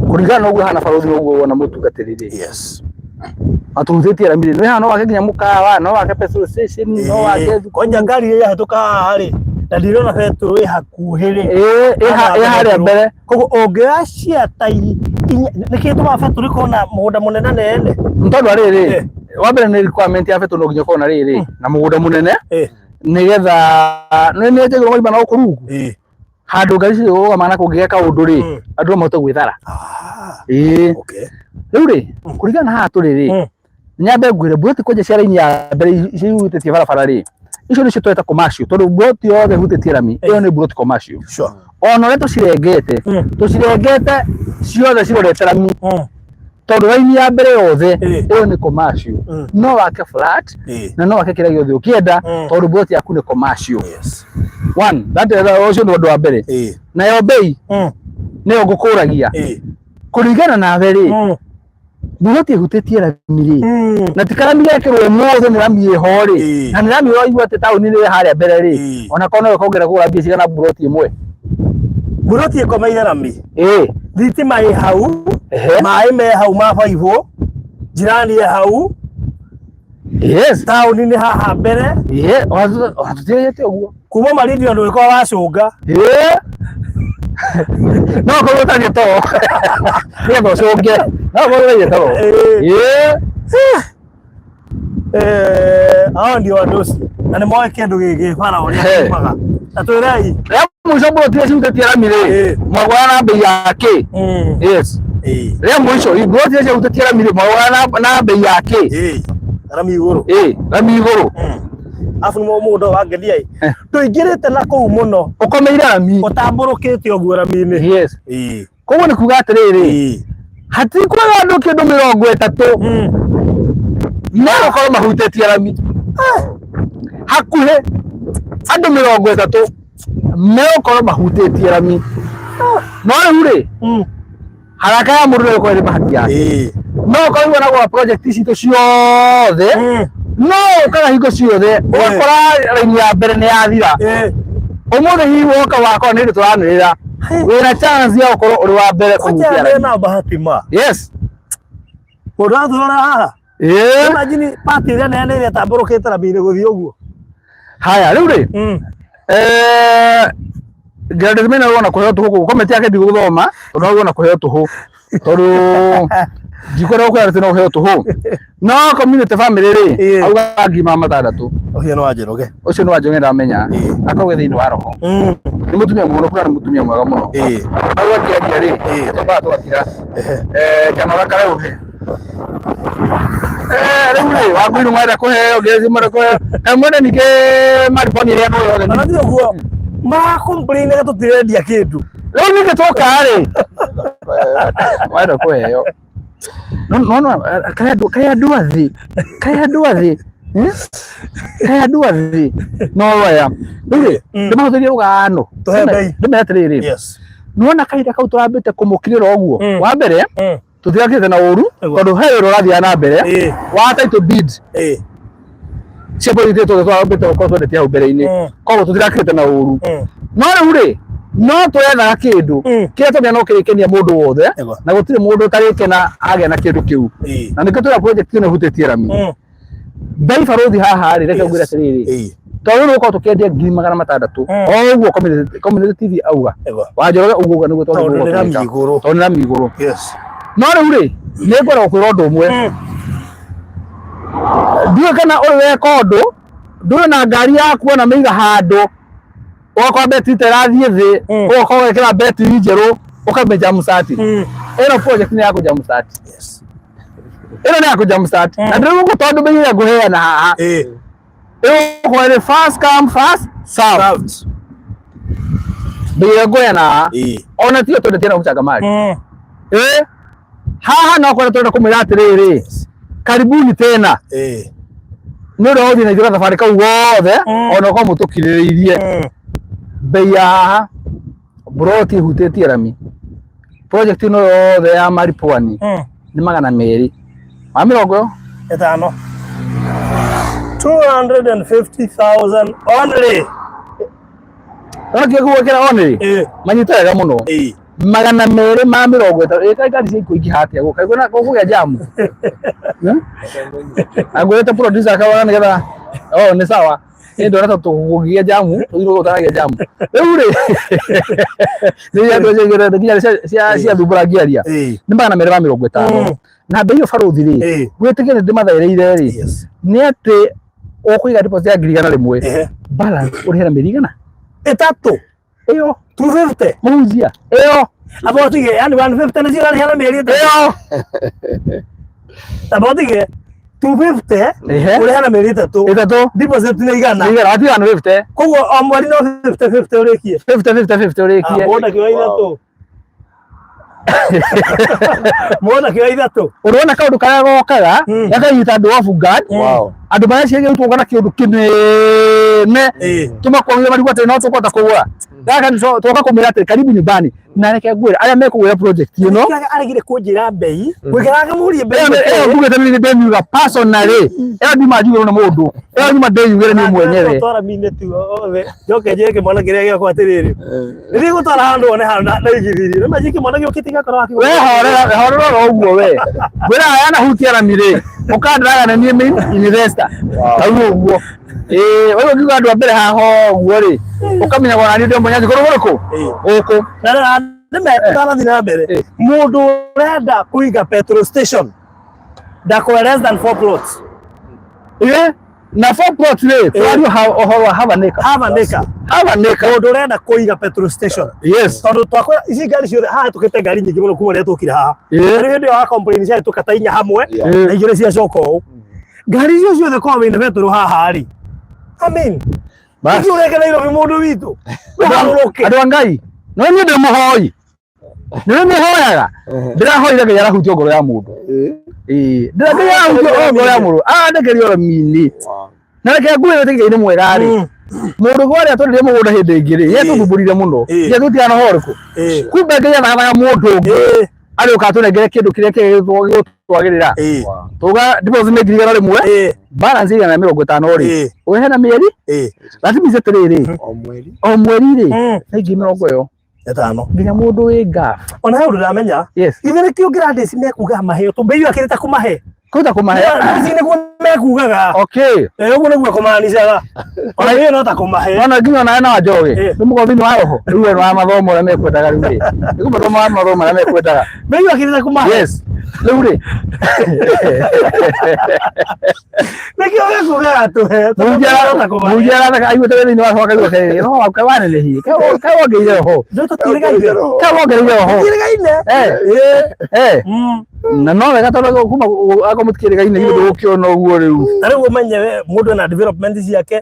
kũringana na ũguo hana barũthi, ũguo wona mũtungatĩri rĩ, atũhutĩtie rami rĩ, nĩ haha no wake nginya mũkawa, no wake petrol station, no wake thukuru. Kwanja ngari ĩrĩa yahĩtũka haha rĩ, na ndirona betũrũ ĩ hakuhĩ rĩ. Ĩ harĩa mbere. Koguo ũngĩoya cia ta inya, nĩkĩ gĩtũmaga betũrũ ĩkorwo na mũgũnda mũnene nene? Tondũ rĩrĩ, wa mbere nĩ requirement ya betũrũ, no nginya ũkorwo na rĩrĩ na mũgũnda mũnene, nĩgetha nĩ njagĩrwo marima na gũkũ rungu handũ ngari cirĩrũgama, na kũngĩgĩa kaũndũ rĩ, andũ no mahote gwĩthara. Ĩĩ. Rĩu rĩ, kũringana na haha tũrĩ rĩ, nyambe ngwĩre mburoti kwanja cia raini ya mbere icio ihutĩtie barabara rĩ, icio nĩcio tweta commercial, tondũ mburoti yothe ĩhutĩtie rami ĩyo nĩ mburoti commercial. Ona ũrĩa tũcirengete, tũcirengete ciothe cirorete rami, tondũ raini ya mbere yothe ĩyo nĩ commercial. No wake flat na no wake kĩrĩa gĩothe ũkĩenda, tondũ mburoti yaku nĩ commercial. One that ũcio nĩ ũndũ wa mbere. Nayo bei nĩyo ngũkũragia kũringana nawe rĩ, mburoti ĩhutĩtie rami rĩ, na ti karami gekĩrwo ũmũthĩ, nĩ rami ĩho rĩ, na nĩ rami ũraigua atĩ taũni nĩ harĩa mbere rĩ, ona korwo no ĩkongerera kũgũra mbia cigana mburoti ĩmwe. Mburoti ĩkomeire rami. Thitima ĩ hau, maĩ me hau ma baibũ, jirani ĩ hau, taũni nĩ haha mbere. Ona tũtirĩte ũguo. Kuma Malindi ona ndũgĩkorwo wacũnga. No korwo ũtarĩ toro nĩgetha ũcũnge, no korwo ũtarĩ toro. Hao ndio wadosi na nĩ moĩ kĩndũ gĩkĩ bara ũrĩa kiumaga na twĩrei. Rĩa mũico, mburoti iria cihutĩtie rami rĩ, mwagũra na bei ya kĩ? Yes, rĩa mũico, mburoti iria cihutĩtie rami rĩ, mwagũra na bei ya kĩ? Rami igũrũ. Ĩ, rami igũrũ. Arabu nĩ mũgũnda wangenia ĩ, tũingĩrĩte na kũu mũno. Ũkomeire rami. Ũtambũrũkĩte ũguo rami-inĩ. Yes, koguo nĩ kuga atĩrĩrĩ, hatikwaga andũ kĩndũ 30 no gũkorwo mahutĩtie rami, hakuhĩ andũ 30 megũkorwo mahutĩtie rami. No rĩu rĩ, haraka ya mũndũ no ĩkorwo ĩrĩ bahati yake, no ũkorwo na gwa project citũ ciothe, no ũkaga hingo ciothe ũgakora raini ya mbere nĩ yathira. Ũmũthĩ hihi woka wakora nĩ hĩndĩ tũranĩrĩra, wĩna chance ya gũkorwo ũrĩ wa mbere Kwanja kũhutia rami. na bahati ma. Mũndũ athurora haha. Imagine party ĩrĩa nene ĩrĩa ĩtambũrũkĩte rami-inĩ gũthiĩ ũguo. Haya, rĩu rĩ, Gladys Maina wona kũheo tũhũ kũu comment yake ndigũthoma, tondũ no wona kũheo tũhũ, tondũ ndikwenda gũkwĩra atĩ no ũheo tũhũ, no community family rĩ, auga 600,000. Ũcio nĩ wa Njoroge. Ũcio nĩ wa Njoroge, ndamenya akorwo thĩinĩ wa roho. Nĩ mũtumia mũno kũra, nĩ mũtumia mwega mũno. Hau akĩaria rĩ, twambaga tũgakira njanoga kareuhe. Rĩu rĩ, Wangũirũ mwenda kũheo ngezi, mwenda kũheo mwenda ningĩ mariboni ĩrĩa no yothe. Ona ti ũguo ma complain tũtirendia kĩndũ. Rĩu ningĩ twoka rĩ, mwenda kũheo no no no kaĩ andũ athĩ, kaĩ andũ athĩ, kaĩ andũ athĩ no aya. Rĩu rĩ, ndĩmahũthĩrie rũgano. Tũhe bei. Ndĩmere atĩrĩrĩ, Nĩwona kahinda kau tũrambĩte kũmũkirĩra ũguo. Wa mbere tũtirakĩte na ũru Nĩguo. tondũ he wĩra ũrathiaga na mbere wa title deed cia borithi tũthe twarambĩte gũkorwo twendetie hau mbere-inĩ, koguo tũtirakĩte na ũru. No rĩu rĩ, no tũrethaga kĩndũ kĩrĩa tũmenya no kĩrĩkenia mũndũ wothe, na gũtirĩ mũndũ ũtarĩkena agĩa na kĩndũ kĩu, na nĩkĩo tũrĩa project ĩno ĩhutĩtie rami. Mbei barũthi haha rĩ, reke ngwĩre atĩrĩrĩ, tondũ rĩu gũkorwo tũkĩendia 600,000 o ũguo Community TV auga wa Njoroge ũguo ũguo nĩguo Tondũ twagĩrĩirwo nĩ rami gwĩka. igũrũ. Tondũ nĩ rami igũrũ. Yes. No rĩu rĩ, nĩ ngwenda gũkwĩra ũndũ ũmwe. Ndiũĩ kana ũrĩ weka ũndũ ndũrĩ na ngari yaku ona mĩiga handũ, ũgakorwo betiri ta ĩrathiĩ thĩ, ũgoka ũgekĩra betiri njerũ, ũkamĩ jump start. Ĩno project nĩ ya kũ jump start. Ĩno nĩ ya kũ jump start, na ndĩrĩ tondũ mbei ĩrĩa ngũheana haha ĩgũkorwo ĩrĩ first come first serve. Served. Mbei ĩrĩa ngũheana haha, ona tiyo twendetie na gũcanga mari. Haha no kwenda twenda kũmwĩra atĩrĩrĩ, karibuni tena, nĩ ũndũ wa gũthiĩ na ithuĩ gathabarĩ kau gothe, ona ũkorwo mũtũkirĩrĩirie. Mbei ya haha buroti ĩhutĩtie rami, project ĩno yothe ya Mari Pwani, nĩ 250. 250,000 only. Ona kĩo gwĩkĩra only. Manyita wega mũno. 250. Ĩ ngari cia ikũingĩha atĩa gũka kwĩna gũkũgĩa jamu? Angwĩrĩte producer akawa nĩgetha, oh, nĩ sawa. Nĩ ndona ta tũgũgĩa jamu, tũgirwo gũtaragia jamu rĩu rĩ, nĩ andũ nginya cia thumbũra ngĩaria. Nĩ 250, na mbei ĩyo barũthi rĩ, gwĩtĩkĩra ndĩmathereire rĩ, nĩ atĩ ũkũiga deposit ya 100,000, balance ũrĩhe na mĩeri 100. 3. Ĩyo 250. Mũhunjia ĩyo. Abo tige, yani 150 nĩ cirarĩha na mĩeri 3. Ĩyo. Abo tige 250 ũrĩha na mĩeri 3. 3. Deposit nĩ 100. 100, ati 150. Koguo o mweri no 50 50 ũrĩkie. 50 50 50 ũrĩkie. Mũndũ kĩoya 3. Mũndũ kĩoya 3. Ũrona kaũndũ karĩa gokaga gakanyita andũ off guard. Andũ mareciria tũka na kĩũndũ kĩnene tũmakorire marigwo atĩ no tũkũhota kũgũra gaka, nĩ tũka kũmwĩra atĩ karibu nyumbani. Na reke ngwĩre arĩa mekũgũra project ĩno, Aregire kũnjĩra mbei gwĩkĩra ngamũrie mbei. Ĩyo ngugĩte nĩ ndĩmiuga personally, ĩyo ndima njugĩrwo nĩ mũndũ, ĩyo nyuma ndĩyugĩre niĩ mwenyewe. Twara minute othe njoke njĩre kĩmwana kĩrĩa gĩakwa atĩrĩrĩ, nĩthiĩ gũtwara handũ one handũ ndaigithirie nĩ manjie kĩmwana gĩũkĩte gĩakora. We horera, horera oro ũguo. We ngwĩra aya na hutia rami rĩ, ũkandĩraga na niĩ main investor hau ũguo. Ĩĩ, wewe ũngiuga andũ a mbere haha ũguo rĩ, ũkamenya ona niĩ ndĩ mũnyanji kũrũ gũkũ gũkũ. Nĩme tũtanathiĩ na mbere, mũndũ ũrenda kũiga petrol station ndakũhe less than four plots. Ĩĩ, na four plots rĩ, tũraria ũhoro wa half an acre. Half an acre. Half an acre. Mũndũ ũrenda kũiga petrol station, tondũ twakora ici ngari ciothe haha tũkĩte ngari nyingĩ mũno kuma rĩrĩa tũkire haha. Rĩu hĩndĩ ĩyo wa complain ciahĩtũka ta 4 hamwe, na igĩrĩ ciacoka ũũ. Ngari icio ciothe korwo wĩna betũrũ haha rĩ, I mean, Bas. ithuĩ ũreke Nairobi mũndũ witũ ũgarũrũke. Andũ a Ngai, no niĩ ndĩ mũhoi, nĩ nĩhoyaga, ndĩrahoire Ngai arahutio ngoro ya mũndũ. Ĩĩ, ndĩra Ngai arahutio ngoro ya mũndũ arandekeria rami-inĩ. Na reke ngwĩre atĩ Ngai nĩ mwega rĩ, mũndũ gwarĩa twendirie mũgũnda hĩndĩ ĩngĩ rĩ, yetũthumbũrire mũno, yetũtigana ũhoro ũrĩkũ, kumbe Ngai athagathaga mũndũ ũngĩ arĩ ũka atũnengere kĩndũ kĩrĩa gĩgũtwagĩrĩra. Tuga deposit nĩ 100,000, balance 150 rĩ, ũrĩhe na mĩeri. That means atĩrĩrĩ, O mweri. O mweri rĩ, nĩ 50,000 5. Nginya mũndũ wĩ ngabu. Ona he ũndũ ndamenya. Ithe nĩkĩo Gladys mekugaga maheo tũ mbei ĩyo akĩrĩ ta kũmahe. Kũta kũmahe. Ici nĩguo mekugaga. Ũguo nĩguo kũmanicaga ona ĩyo no ta kũmahe. Ona nginya ona na Njoroge nĩ mũkorwo thĩinĩ wa roho rĩu we wa mathomo ũrĩa mekwendaga rĩu rĩ, nĩ mathomo wa mathomo marĩa mekwendaga. Mbei ĩyo akĩrĩ ta kũmahe. Yes, rĩu rĩ, Nĩkĩo mekugaga tũhe tondũ no ta kũmahe. Mũhunjia aratheka aiguĩte wĩ thĩinĩ wa roho, akaigua atĩrĩrĩ, roho waku kaĩ wanenehie, kaĩ wongereire roho. Ndio tũtiĩrĩgaine. Kaĩ wongereire roho. Tũtiĩrĩgaine. Na no wega tondũ kuma akorwo mũtikĩrĩgaine ithuĩ ndũgũkĩona ũguo rĩu. Na rĩu ũmenye we, mũndũ ena development ciake.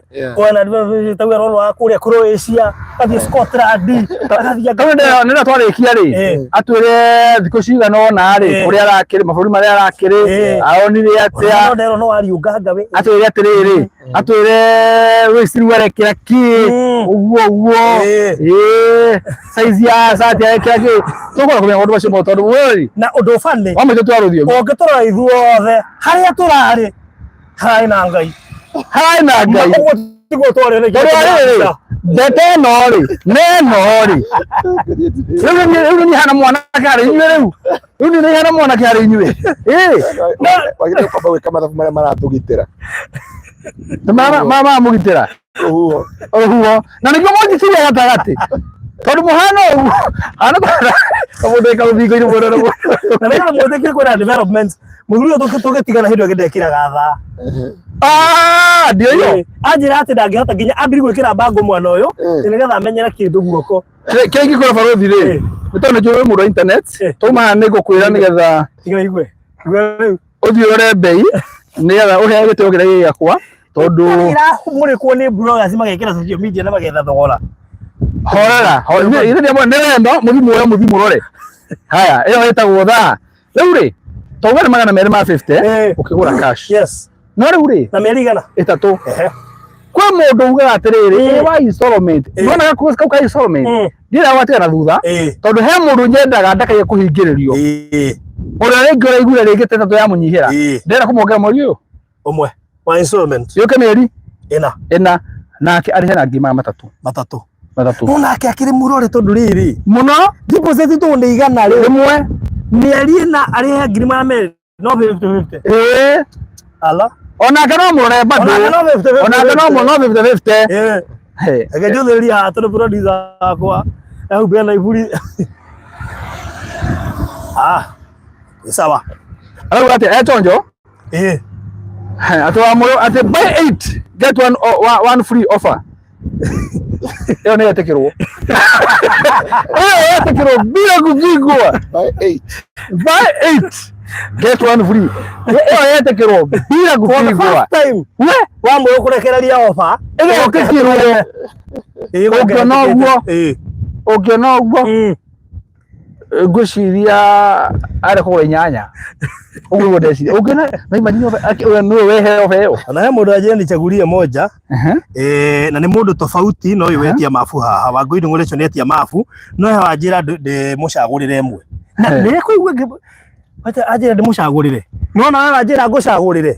Ena development tauga roro wa kũrĩa Croatia, agathiĩ Scotland, agathiĩ Tondũ nĩ twarĩkia rĩ, atwĩre thikũ cigana ũna rĩ, kũrĩa arakĩrĩ, mabũrũri marĩa arakĩrĩ, aronire atĩa. No nderwo no wariũnganga we. Atwĩre atĩrĩrĩ, Atwĩre waist rĩu arekĩra kĩ, ũguo ũguo, ĩĩ, size ya cati arekĩra kĩ. Tũkũra kũmenya maũndũ macio mothe tondũ wewe Na ũndũ bani wa maitũ twa rũthiomi. Ũngĩtũrora ithuothe harĩa tũrarĩ, hararĩ na Ngai. Hararĩ na Ngai. Ũguo tiguo twarĩ nĩkĩo Tondũ rĩrĩ, mbete ĩno rĩ, na ĩno rĩ, rĩu nĩ hana mwanake harĩ inyuĩ rĩu. Rĩu nĩ hana mwanake harĩ inyuĩ. Ĩĩ. Wagĩrĩirwo kwamba gwĩka mathabu marĩa maratũgitĩra. Nĩ maramũgitĩra. Rũhuho. Rũhuho. Na nĩkĩo mũnjitirie gatagatĩ. Tondũ mũhana ũguo, hana ta mũndũ eka rũthingo-inĩ mwena na mwena. Na nĩgetha mwĩtĩkie kwĩna development, mũthuri ũyũ tũgĩtigana hĩndĩ ĩyo ndekĩraga thaa. Ah, ndio hiyo. Anjĩra atĩ ndangĩhota nginya ambiri gwĩkĩra bango mwana ũyũ nĩgetha amenyere kĩndũ guoko. Kĩrĩa ingĩkwĩra barũthi rĩ, nĩ tondũ nĩ njũĩ wĩ mũndũ wa internet, twauma haha nĩ ngũkwĩra nĩgetha Tiga igue. Igua rĩu. Ũthiĩ ũrore mbei nĩgetha ũheo gĩtĩo kĩrĩa gĩ gĩakwa tondũ Iramũrĩkwo nĩ bloggers magekĩra social media na magetha thogora. Horera, ithe nĩ wendo mũthiĩ muoe, mũthiĩ mũrore. Haya, ĩyo ĩtagwo thaa. Rĩu rĩ, tauga nĩ 250 ũkĩgũra cash. Yes. No rĩu rĩ, Na mĩeri igana? 3. Ehe. Kwĩ mũndũ ugaga atĩrĩrĩ, ĩ wa installment, nĩwona kau ka installment, ndirenda gwatigana thutha, tondũ he mũndũ nyendaga ndakaige kũhingĩrĩrio, ũrĩa rĩngĩ ũraiguire rĩngĩ ta 3 yamũnyihĩra, ndĩrenda kũmuongerera mweri ũyũ Ũmwe wa installment yũke mĩeri 4. 4, nake arĩhe na 300,000. 3. 3. No nake akĩrĩ mũrore tondũ rĩrĩ mũno deposit tondũ nĩ 100 rĩmwe, mĩeri 4 arĩhe 200,000, no 50-50. Ĩĩ. Ala. Onake no mũrore bado. Onake no 50-50. Onake no mũno 50-50. Ĩĩ. He. Reke njũthĩrĩrie haha tondũ producer wakwa ehumbĩra na iburi. Ah. Nĩ sawa. Arauga atĩ echonjo. Ĩĩ. Atĩ wa mũrũ atĩ buy 8 get one free offer. Ĩyo nĩ yetĩkĩrwo. Ĩyo yetĩkĩrwo bila kupigwa. Buy 8. Buy 8 get one free. Ĩyo yetĩkĩrwo bila For the kupigwa. first time We wa mũrũ kũrekereria offer. Ĩgetĩkĩrwo. Ĩĩ. Ũngĩona ũguo. Ĩĩ. Ũngĩona ũguo ngwĩciria arĩ kũgũra 8 ũguo nĩguo ndeciria. Ũngĩona no imagine ũyũ nĩwe weheo heo. Na he mũndũ anjĩra nichagulie moja. Eh, na nĩ mũndũ tofauti no ũyũ wetia mabu haha Wangũi Ndung'ũrĩ ũcio nĩetia mabu no he wanjĩra ndĩmũcagũrĩre ĩmwe na rĩrĩa kũigua anjĩra ndĩmũcagũrĩre nona wewe wanjĩra ngũcagũrĩre,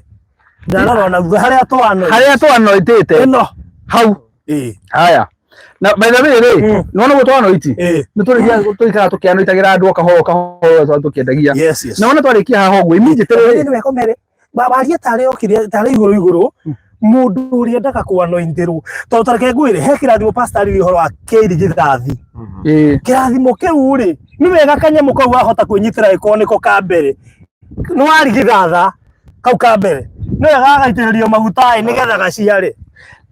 ndarora ona thutha harĩa twano harĩa twanoitĩte ĩno hau. Ĩĩ. Haya, na by the way rĩ, nĩwona ũguo twanoiti, nĩ tũrĩthiaga tũikaraga tũkĩanoitagĩra andũ o kahora o kahora tondũ tũkĩendagia. Yes. Na wona twarĩkia haha ũguo immediately rĩ, Nĩ wega ũmere waria tarĩ okire tarĩ igũrũ igũrũ mũndũ ũrĩa endaga kũanointĩrwo, tondũ ta reke ngwĩre he kĩrathimo pastor arĩrie ũhoro wa kĩrigithathi. Kĩrathimo kĩu rĩ, nĩ wega kanyamũ kau wahota kwĩnyitĩra gĩkorwo nĩko ka mbere, nĩ warigithatha kau ka mbere, nĩ wega gagaitĩrĩrio maguta ĩ nĩgetha gaciare.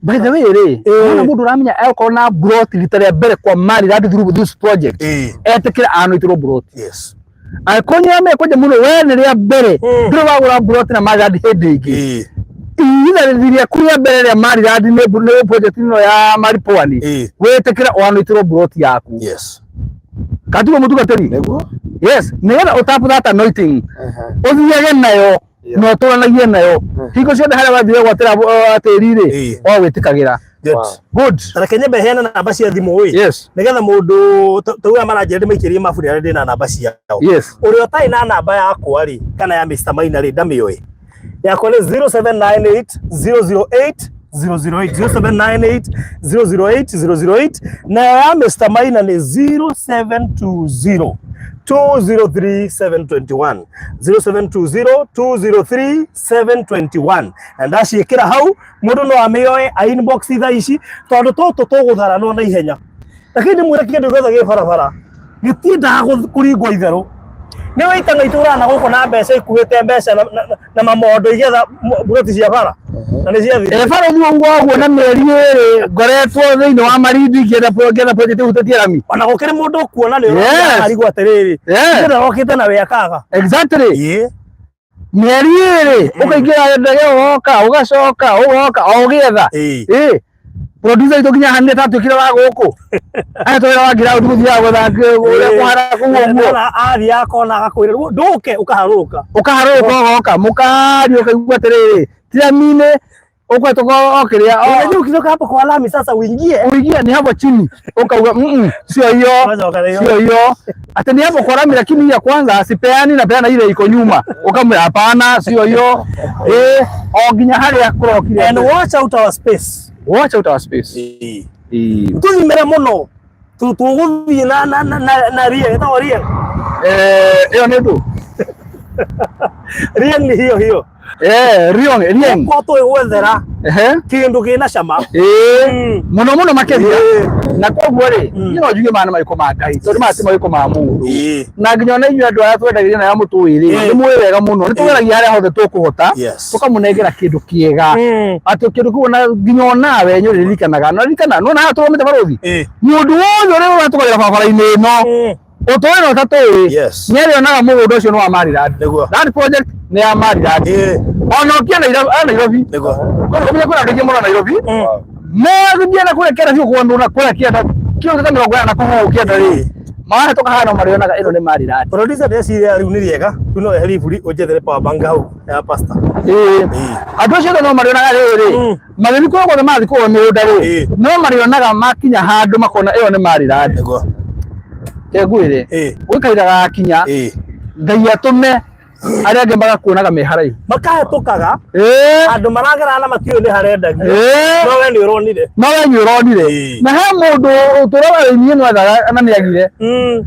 By the way rĩ, wona mũndũ ũramenya egũkorwo na broti rita rĩa mbere kwa Maryland through this project, etĩkĩre anoitĩrwo broti. Angĩkorwo nĩ ũramenya kwanja mũno we nĩ rĩa mbere ndũrĩ wagũra broti na Maryland hĩndĩ ĩngĩ, ihinda rĩaku rĩa mbere rĩa Maryland nĩ project ĩno ya Maripwani, wĩtĩkĩre ũanoitĩrwo broti yaku. Katiguo mũtungatĩri? Nĩguo. Yes, nĩgetha ũtap that anointing, ũthiage nayo na ũtũranagie nayo hingo ciothe harĩa wathiĩ wegwatĩra tĩri rĩ, o wĩtĩkagĩra. Good. Wow. Good. Ta reke nyambe heane namba cia thimũ ĩ, nĩgetha mũndũ tauga maranjĩra ndĩmaikĩrie mabu rĩrĩa ndĩna namba ciao. Ũrĩa ũtarĩ na namba yakwa rĩ, kana ya Mr. Maina rĩ, ndamĩoĩ. Yakwa nĩ 0798 008 008, 0798 008 008. Nayo ya Mr. Maina nĩ 0720 203 721, 0720 203 721. Na ndaciĩkĩra hau, mũndũ no amĩoe a inbox thaa ici, tondũ tũtũ tũgũtharanwo na ihenya. Lakini ndĩmwĩre kĩndũ gĩothe gĩ barabara gĩtiendaga kũringwo itherũ. Nĩ wĩitanga itũraga na gũkũ na mbeca ikuĩte mbeca na mamondo igetha mburoti cia bara na nĩ ciathira. E barũthi, ũguo ũguo na mĩeri 2 ngoretwo thĩinĩ wa Malindi ngĩetha project ĩhutĩtie rami. Ona gũkĩrĩ mũndũ ũkuona nĩ arigwo atĩrĩrĩ, ndĩrona okĩte na wĩakaga. Exactly. Mĩeri 2 ũkaingĩra ndege, ũgoka, ũgacoka, ũgoka o ũgĩetha. Ĩ producer itũ nginya hanire tatuĩkire wa gũkũ aya twĩra wa ground gũthiaga gwetha ũrĩa kũhara kũu ũguo. Ndona athiĩ akona agakwĩra ndũke, ũkaharũrũka. Ũkaharũrũka, ũgoka mũkaria, ũkaigua atĩrĩrĩ, tiramine. Ũkũhetũka o kĩrĩa o Unajua ukitoka hapo kwa lami sasa uingie. Uingie ni hapo chini ukauga sio hiyo. Kwanza hiyo. Sio hiyo, ati ni hapo kwa lami, lakini ya kwanza sipeani, napeana ile iko nyuma. Ukamwira hapana, sio hiyo, eh, o nginya haria kũrokire. And watch out our space. Watch out our space. Eh. Tuthimĩre mũno. Tũgũthiĩ na rie, ĩtagwo rie. Eh, ĩyo nĩ ndũ. Rieng ni hiyo hiyo. Eh, riong rieng. Ko twĩgwethera ehe kĩndũ kĩna cama. Eh, Mm. mũno mũno makĩria. Na koguo rĩ, Mm. niĩ no njuge maya nĩ marĩkũ ma Ngai, tondũ maya ti marĩkũ ma mũndũ. Ĩĩ. Na nginya ona inyuĩ andũ arĩa twendagĩria na arĩa mũtũĩ rĩ, Mm. nĩ mũĩ wega mũno nĩ tũgeragia harĩa hothe tũkũhota Yes. tũkamũnengera kĩndũ kĩega, atĩ kĩndũ kĩu ona nginya onawe nĩ ũrĩririkanaga. Na ririkana nona haha tũrũgamĩte barũthi, Ĩĩ. mũndũ wothe ũrĩa ũratũgagĩra barabara-inĩ ĩno, ũtũĩ na ũtatũĩ, Yes. nĩ arĩonaga mũgũnda ũcio nĩ wa Maryland. Nĩguo. That project nĩ ya Maryland. Ĩĩ. Ona ũkĩa Nairobi, Nĩguo. kũmenya kwĩna andũ aingĩ mũno Nairobi mathiĩ na kũrĩa kĩanda biũ kũndũ na kũrĩa kĩanda kilomita 40 na kũu kĩanda rĩ, marahĩtũka haha no marĩonaga ĩno nĩ Maryland. Producer, ndĩreciria rĩu nĩ rĩega. Rĩu no weherie iburi ũnjethere power bank hau ya pastor. Ĩĩ, andũ acio othe no marĩonaga rĩrĩ, Mm. magĩthiĩ kũrĩa guothe marathiĩ kũgũra mĩgũnda rĩ, Ĩĩ. no marĩonaga makinya handũ makona ĩyo nĩ Maryland. Nĩguo. Reke ngwĩre, Ĩĩ. gwĩ kahinda gagakinya Ĩĩ. Ngai atũme arĩa angĩ magakuonaga me haraihu. Makahĩtũkaga Ĩĩ. andũ maragera na matiũĩ nĩ harendagio. Ĩĩ. No we nĩ ũronire. No we nĩ ũronire. Ĩĩ. Na he mũndũ ũtũraga niĩ nwethaga na nĩagire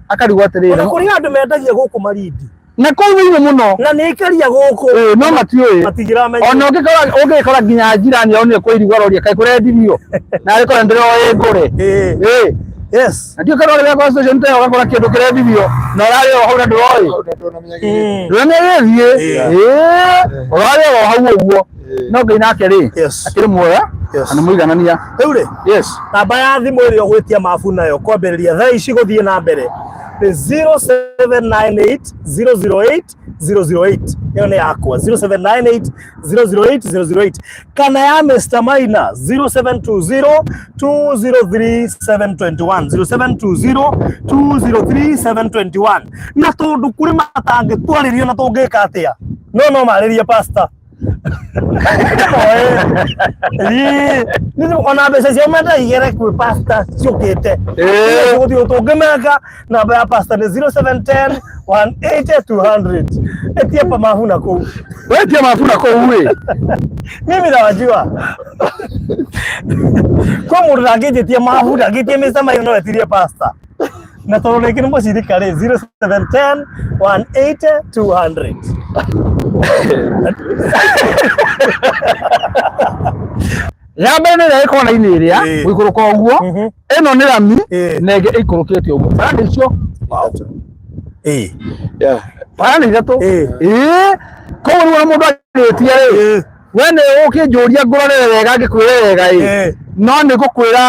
akarigwo Ona atĩrĩrĩ, kũrĩ andũ mendagia gũkũ Malindi. Na kũu thĩinĩ mũno. Na nĩ ikaria gũkũ. Ĩĩ, no matiũĩ. Matingĩramenya. Ona ũngĩkora ũngĩkora nginya njirani onire kwĩrigwo aroria kaĩ kũrendirio na arĩkora ndĩroĩ ngũre. Ĩĩ. Ĩĩ. Yes. Na ndiũ kana ũrĩa kwa station ta ĩyo ũgakora kĩndũ kĩrendirio na ũrarĩ o hau na ndũroĩ. Ndũramenya gĩthiĩ. Ĩĩ. Ĩĩ, ũrarĩ o hau ũguo, no Ngai nake rĩ, Yes. akĩrĩ muoya Yes. na nĩ mũiganania. Rĩu rĩ, Yes. namba ya thimũ ĩrĩa ũgwĩtia mabu nayo kwambĩrĩria thaa ici gũthiĩ na mbere nĩ 0798 008 008. Ĩyo nĩ yakwa, 0798 008 008, kana ya Mr. Maina, 0720 203 721, 0720 203 721. Na tondũ kũrĩ matangĩtwarĩrio na tũngĩka atĩa, no marĩrie pastor. Ĩĩ, ona mbeca cia menda igere kwĩ pastor ciũkĩte. Ĩĩ. Gũthiĩ tũngĩmeka, namba ya pastor nĩ 0710 180 200. Etia pamahu na kũu. Wetia mabu na kũu ĩ. Mimi nawajua. Kwa mũndũ ndangĩnjĩtia mahu, ndangĩtia Mr. Maina, no etirie pastor. Na tondũ rĩngĩ nĩ mũcirika rĩ, 0710 180 200. Ya mbere nĩ ĩrĩa ĩ kona-inĩ ĩrĩa Ĩĩ. gũikũrũka ũguo, ĩno nĩ rami, Ĩĩ. na ĩngĩ ĩikũrũkĩte ũguo, bara nĩ icio. Ĩĩ. Bara nĩ ithatũ. Ĩĩ. Ĩĩ, koguo rĩu ona mũndũ agĩtia rĩ, Ĩĩ. we nĩ ũkĩnjũria ngũrorere wega ngĩkwĩre wega ĩ, Ĩĩ. no nĩ ngũkwĩra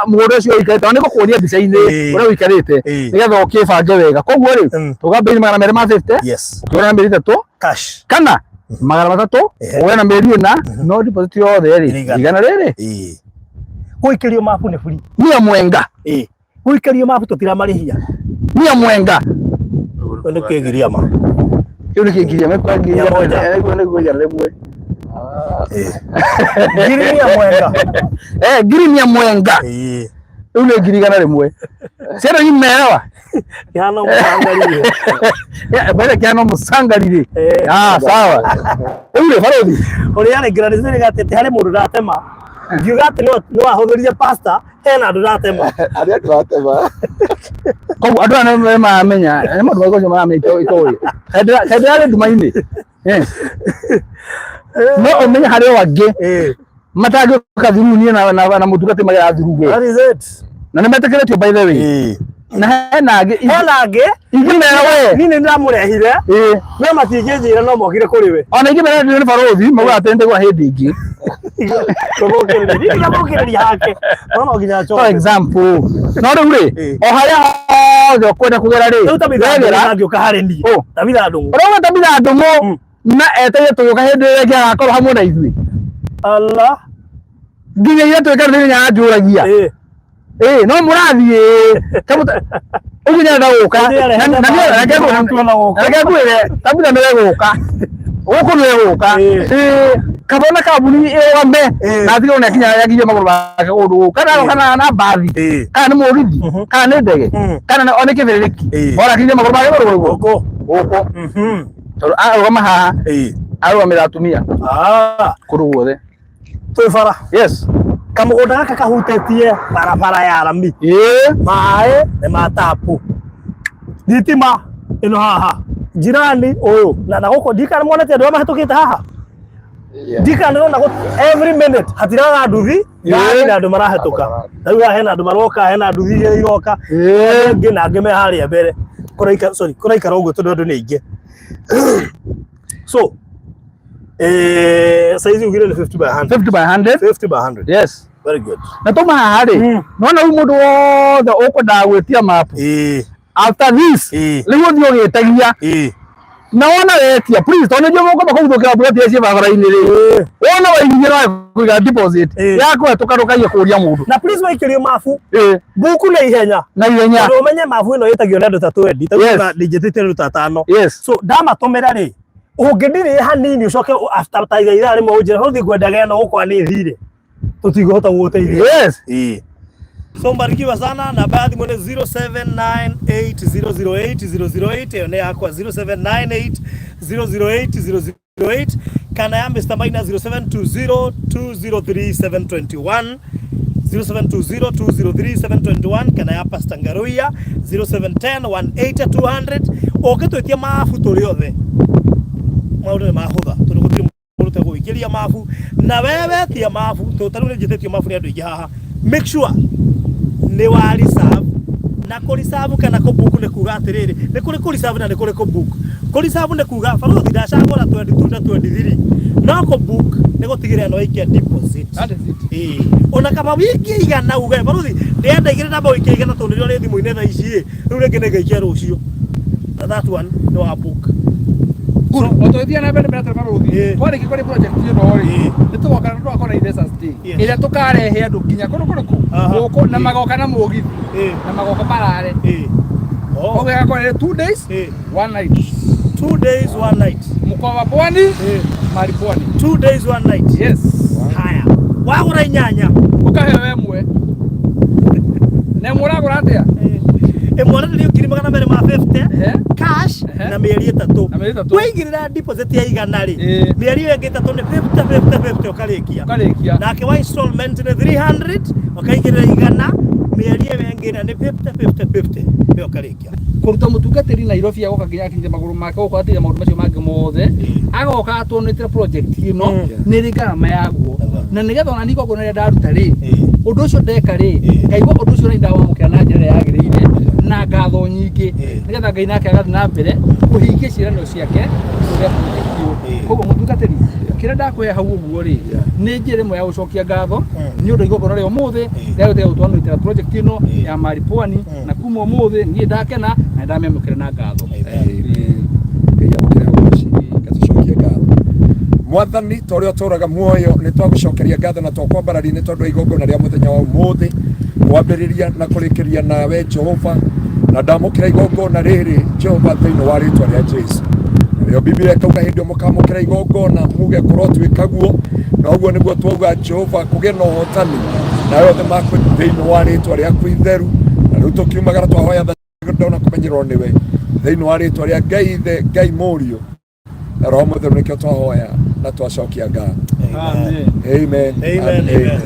mũgũnda ũcio ũikarĩte, na nĩ ngũkuonia mbica-inĩ Ĩĩ. ũrĩa ũikarĩte, Ĩĩ. nĩgetha ũkĩbange wega. Koguo rĩ, tũga mbei 250, Yes. ũkĩgũra na mĩeri 3. Cash. Kana 300, Ehe. ũgũre na mĩeri 4, no deposit yothe rĩ, Nĩ igana. 100 rĩrĩ. Ĩĩ. Gũikĩrio mabu nĩ free. Mia mwenga. Ĩĩ. Gũikĩrio mabu tũtiramarĩhia. Mia mwenga. Kĩu nĩ kĩgiria ma. Kĩu nĩ kĩngiria mekwa ngiria. Mia moja. Nĩguo 100. 100,000. Eh, 100,000. Ĩĩ. Rĩu nĩ 100,000. Ciana imerewa. Kĩhana mũcangarire. Mbere kĩhana mũcangarire. Eh. Ah, sawa. Rĩu rĩ barũthi. Ũrĩa rĩ ngiranĩcĩrĩga atĩ harĩ mũndũ ndatema. Ngiuga atĩ no ahũthĩrire pastor, hena andũ ndatema. Arĩa ndĩratema. Koguo andũ aya nĩ maramenya, nĩ maũndũ marĩkũ macio maramenya itoĩ. Kaĩ ndĩrarĩ nduma-inĩ. Eh. No ũmenye harĩ o angĩ Ĩĩ. matangĩũka thuru niĩ na mũtungati magera thuru we. That is it. Na nĩ metĩkĩrĩtio by the way. Ĩĩ. Na hena angĩ Hena angĩ ingĩmera we. niĩ nĩ ndĩramũrehire, Ĩĩ. no matingĩnjĩra no mokire kũrĩ we. Ona ingĩmera ndĩ nĩ barũthi maugaga atĩ nĩndĩgũra hĩndĩ ĩngĩ. Tũgũkĩrĩria. Niĩ ndiramũkĩrĩria hake. No no nginya For acoke. example, no rĩu rĩ, Ĩĩ. o harĩa hothe ũkwenda kũgera rĩ, Rĩu Tabitha Ndung'u wegera ndangĩũka harĩ niĩ. Ũ. Tabitha Ndung'u. Ũrauga Tabitha Ndung'u na eteire tũgĩũka hĩndĩ ĩrĩa ĩngĩ agakorwo hamwe na ithuĩ. Allah. Nginya iria twĩka nĩ nyanjũragia. Ĩĩ. Ĩĩ, no mũrathiĩ ũguo nĩarenda gũka. Na reke ngwĩre, Tabitha nĩwe gũka. Gũkũ nĩwe gũka. Ĩĩ. Ĩĩ. Kabona kambuni ĩrũgame Eh. na atigĩrwo nĩ akinya yakinyia magũrũ make kũndũ gũkũ kana kana na mbathi Eh. kana nĩ mũgithi Mhm. kana nĩ ndege Mm. kana o nĩ kĩbĩrĩrĩki Eh. ora akinyia magũrũ make kũndũ gũkũ Gũkũ. gũkũ Mhm. tondũ arũgama haha Eh. arũgamĩra atumia Ah. kũndũ guothe. Twĩ bara. Yes. Kamũgũnda gaka kahutĩtie barabara ya rami. Ĩĩ. Maĩ nĩ ma tapu. Thitima ĩno haha. Jirani ũyũ na na gũkũ ndikana monete andũ arĩa mahĩtũkĩte haha. Ndikana ndĩrona every minute hatiraga nduthi ngari na andũ marahĩtũka. Na rĩu haha hena andũ maroka, hena nduthi igĩrĩ iroka. Ĩĩ. Angĩ na angĩ me harĩa mbere. Kũraikara, sorry, kũraikara ũguo tondũ andũ nĩ aingĩ. So, size ugire nĩ 50 by 100. 50 by 100. 50 by 100. Yes. Very good. Na tuma haha rĩ, nona rĩu mũndũ wothe ũkwendaga gwĩtia mapu after this rĩu ũthiĩ ũgĩtagia na wona wetia, please, tondũ nĩnjũĩ mũkwamba kũguthũkĩra ploti icio barabara-inĩ rĩ, wona waigithia no kũiga deposit Eh. ya kũhetũka ndũkaiye kũria mũndũ. Na please waikĩrio mabu Eh, buku na ihenya. Na ihenya. Tondũ ũmenye mabu ĩno ĩtagio nĩ andũ ta 20 ta Yes. ndinjĩtĩte andũ ta atano. Yes. So ndamatũmĩra rĩ, ũngĩndirĩhe hanini ũcoke after ta ithaa rĩmwe ũnjĩre ũthiĩ ngwendaga ĩno gũkwa nĩ thirĩ, tũtingĩhota gũgũteithia. Yes. So mbarikiwa sana. Namba ya thimũ nĩ 0798008008, ĩyo nĩ yakwa, 0798008008, kana ya Mr. Maina 0720203721, 0720203721, kana ya Pastor Ngaruiya 0710180200. Ũngĩtwĩtia mabu tũrĩ othe, maũndũ nĩ mahũtha tondũ gũtirĩ mũndũ ũtegũgĩkĩria mabu. Na we wetia mabu, tondũ ta rĩu nĩ njĩtĩtio mabu nĩ andũ aingĩ haha, make sure nĩ wa reserve. Na kũ reserve kana kũ book nĩ kuga atĩrĩrĩ, nĩ kũrĩ kũ reserve na nĩ kũrĩ kũ book. Kũ reserve nĩ kuga barũthi ndacagũra 22 na 23, no kũ book nĩ gũtigĩrĩra nĩ waikia deposit. That is it. Ĩĩ. Ona kaba wiki igana uge barũthi ndĩrenda igĩrĩ namba wiki igana tondũ nĩrĩo rĩ thimũ-inĩ thaa ici ĩ, rĩu rĩngĩ nĩ ngaikia rũciũ. Na that one nĩ wa book. Good. O tũgĩthiĩ na mbere mbere barũthi. Ĩĩ. Twarĩkia kũrĩ project ĩno rĩ, Ĩĩ. nĩ tũgoka na tũgakorwo na investors day Yes. ĩrĩa tũkarehe andũ nginya kũndũ kũrĩkũ Aha. gũkũ na magoka na mũgithi Ĩĩ. na magoka marare. Ĩĩ. Oh. Koguo ĩgakorwo ĩrĩ 2 days Ĩĩ. one night. 2 days one night. Mkoa wa Pwani, mali Pwani. 2 days one night. Yes. Haya, wagũra inyanya, Ũkaheo ĩmwe. Na ĩmwe ũragũra atĩa? Ĩmwe nĩ 250,000 cash na mĩeri 3. Na mĩeri 3. Waigĩrĩra deposit ya 100 rĩ, mĩeri ĩyo ĩngĩ 3 nĩ 50 50 50 ũkarĩkia. Ũkarĩkia. Nake wa installment nĩ 300, ũkaigĩrĩra 100, mĩeri ĩyo ĩngĩ na nĩ 50 50 50 ĩyo ũkarĩkia. Kũruta mũtungatĩri Nairobi agoka nginya akinyĩte magũrũ make gũkũ atiga maũndũ macio mangĩ mothe agoka atuonĩte project ĩno nĩ ĩrĩ ngarama yaguo na nĩgetha ona niĩ igongona rĩrĩa ndaruta rĩ, ũndũ ũcio ndeka rĩ, ngaigua ũndũ ũcio nĩ ndawamũkĩra na njĩra ĩrĩa yagĩrĩire na ngatho nyingĩ, nĩgetha Ngai nake agathiĩ na mbere kũhingia ciĩranĩro ciake kũrĩa project ĩyo. Koguo mũtungatĩri, kĩrĩa ndakũhe hau ũguo rĩ, nĩ njĩra ĩmwe ya gũcokia ngatho nĩ ũndũ igongona rĩa ũmũthĩ rĩa gũtiga gũtwanũitĩra project ĩno ya Mali Pwani, na kuma ũmũthĩ niĩ ndakena na ndamĩamũkĩra na ngatho. Ngai amũkĩre ũgoci, ngatũcokie ngatho. Mwathani, ta ũrĩa ũtũraga muoyo, nĩ twagũcokeria ngatho na twakwambararia nĩ tondũ wa igongona rĩa mũthenya wa ũmũthĩ, kwambĩrĩria na kũrĩkĩria nawe Jehova, na ndamũkĩra igongona rĩrĩ Jehova thĩinĩ wa rĩtwa rĩa Jesu. Narĩo Biblia ĩkauga hĩndĩ ĩyo mũkamũkĩra igongona muge kũrotuĩka guo, na ũguo nĩguo twauga Jehova kũgĩe na ũhotani na othe makũ thĩinĩ wa rĩtwa rĩaku itheru. Na rĩu tũkiumagara twahoya tha ndona kũmenyerwo nĩwe thĩinĩ wa rĩtwa rĩa Ngai Ithe, Ngai Mũriũ na Roho Mũtheru, nĩkĩo twahoya na twacokia ngatho. Amen. Amen. Amen, and amen.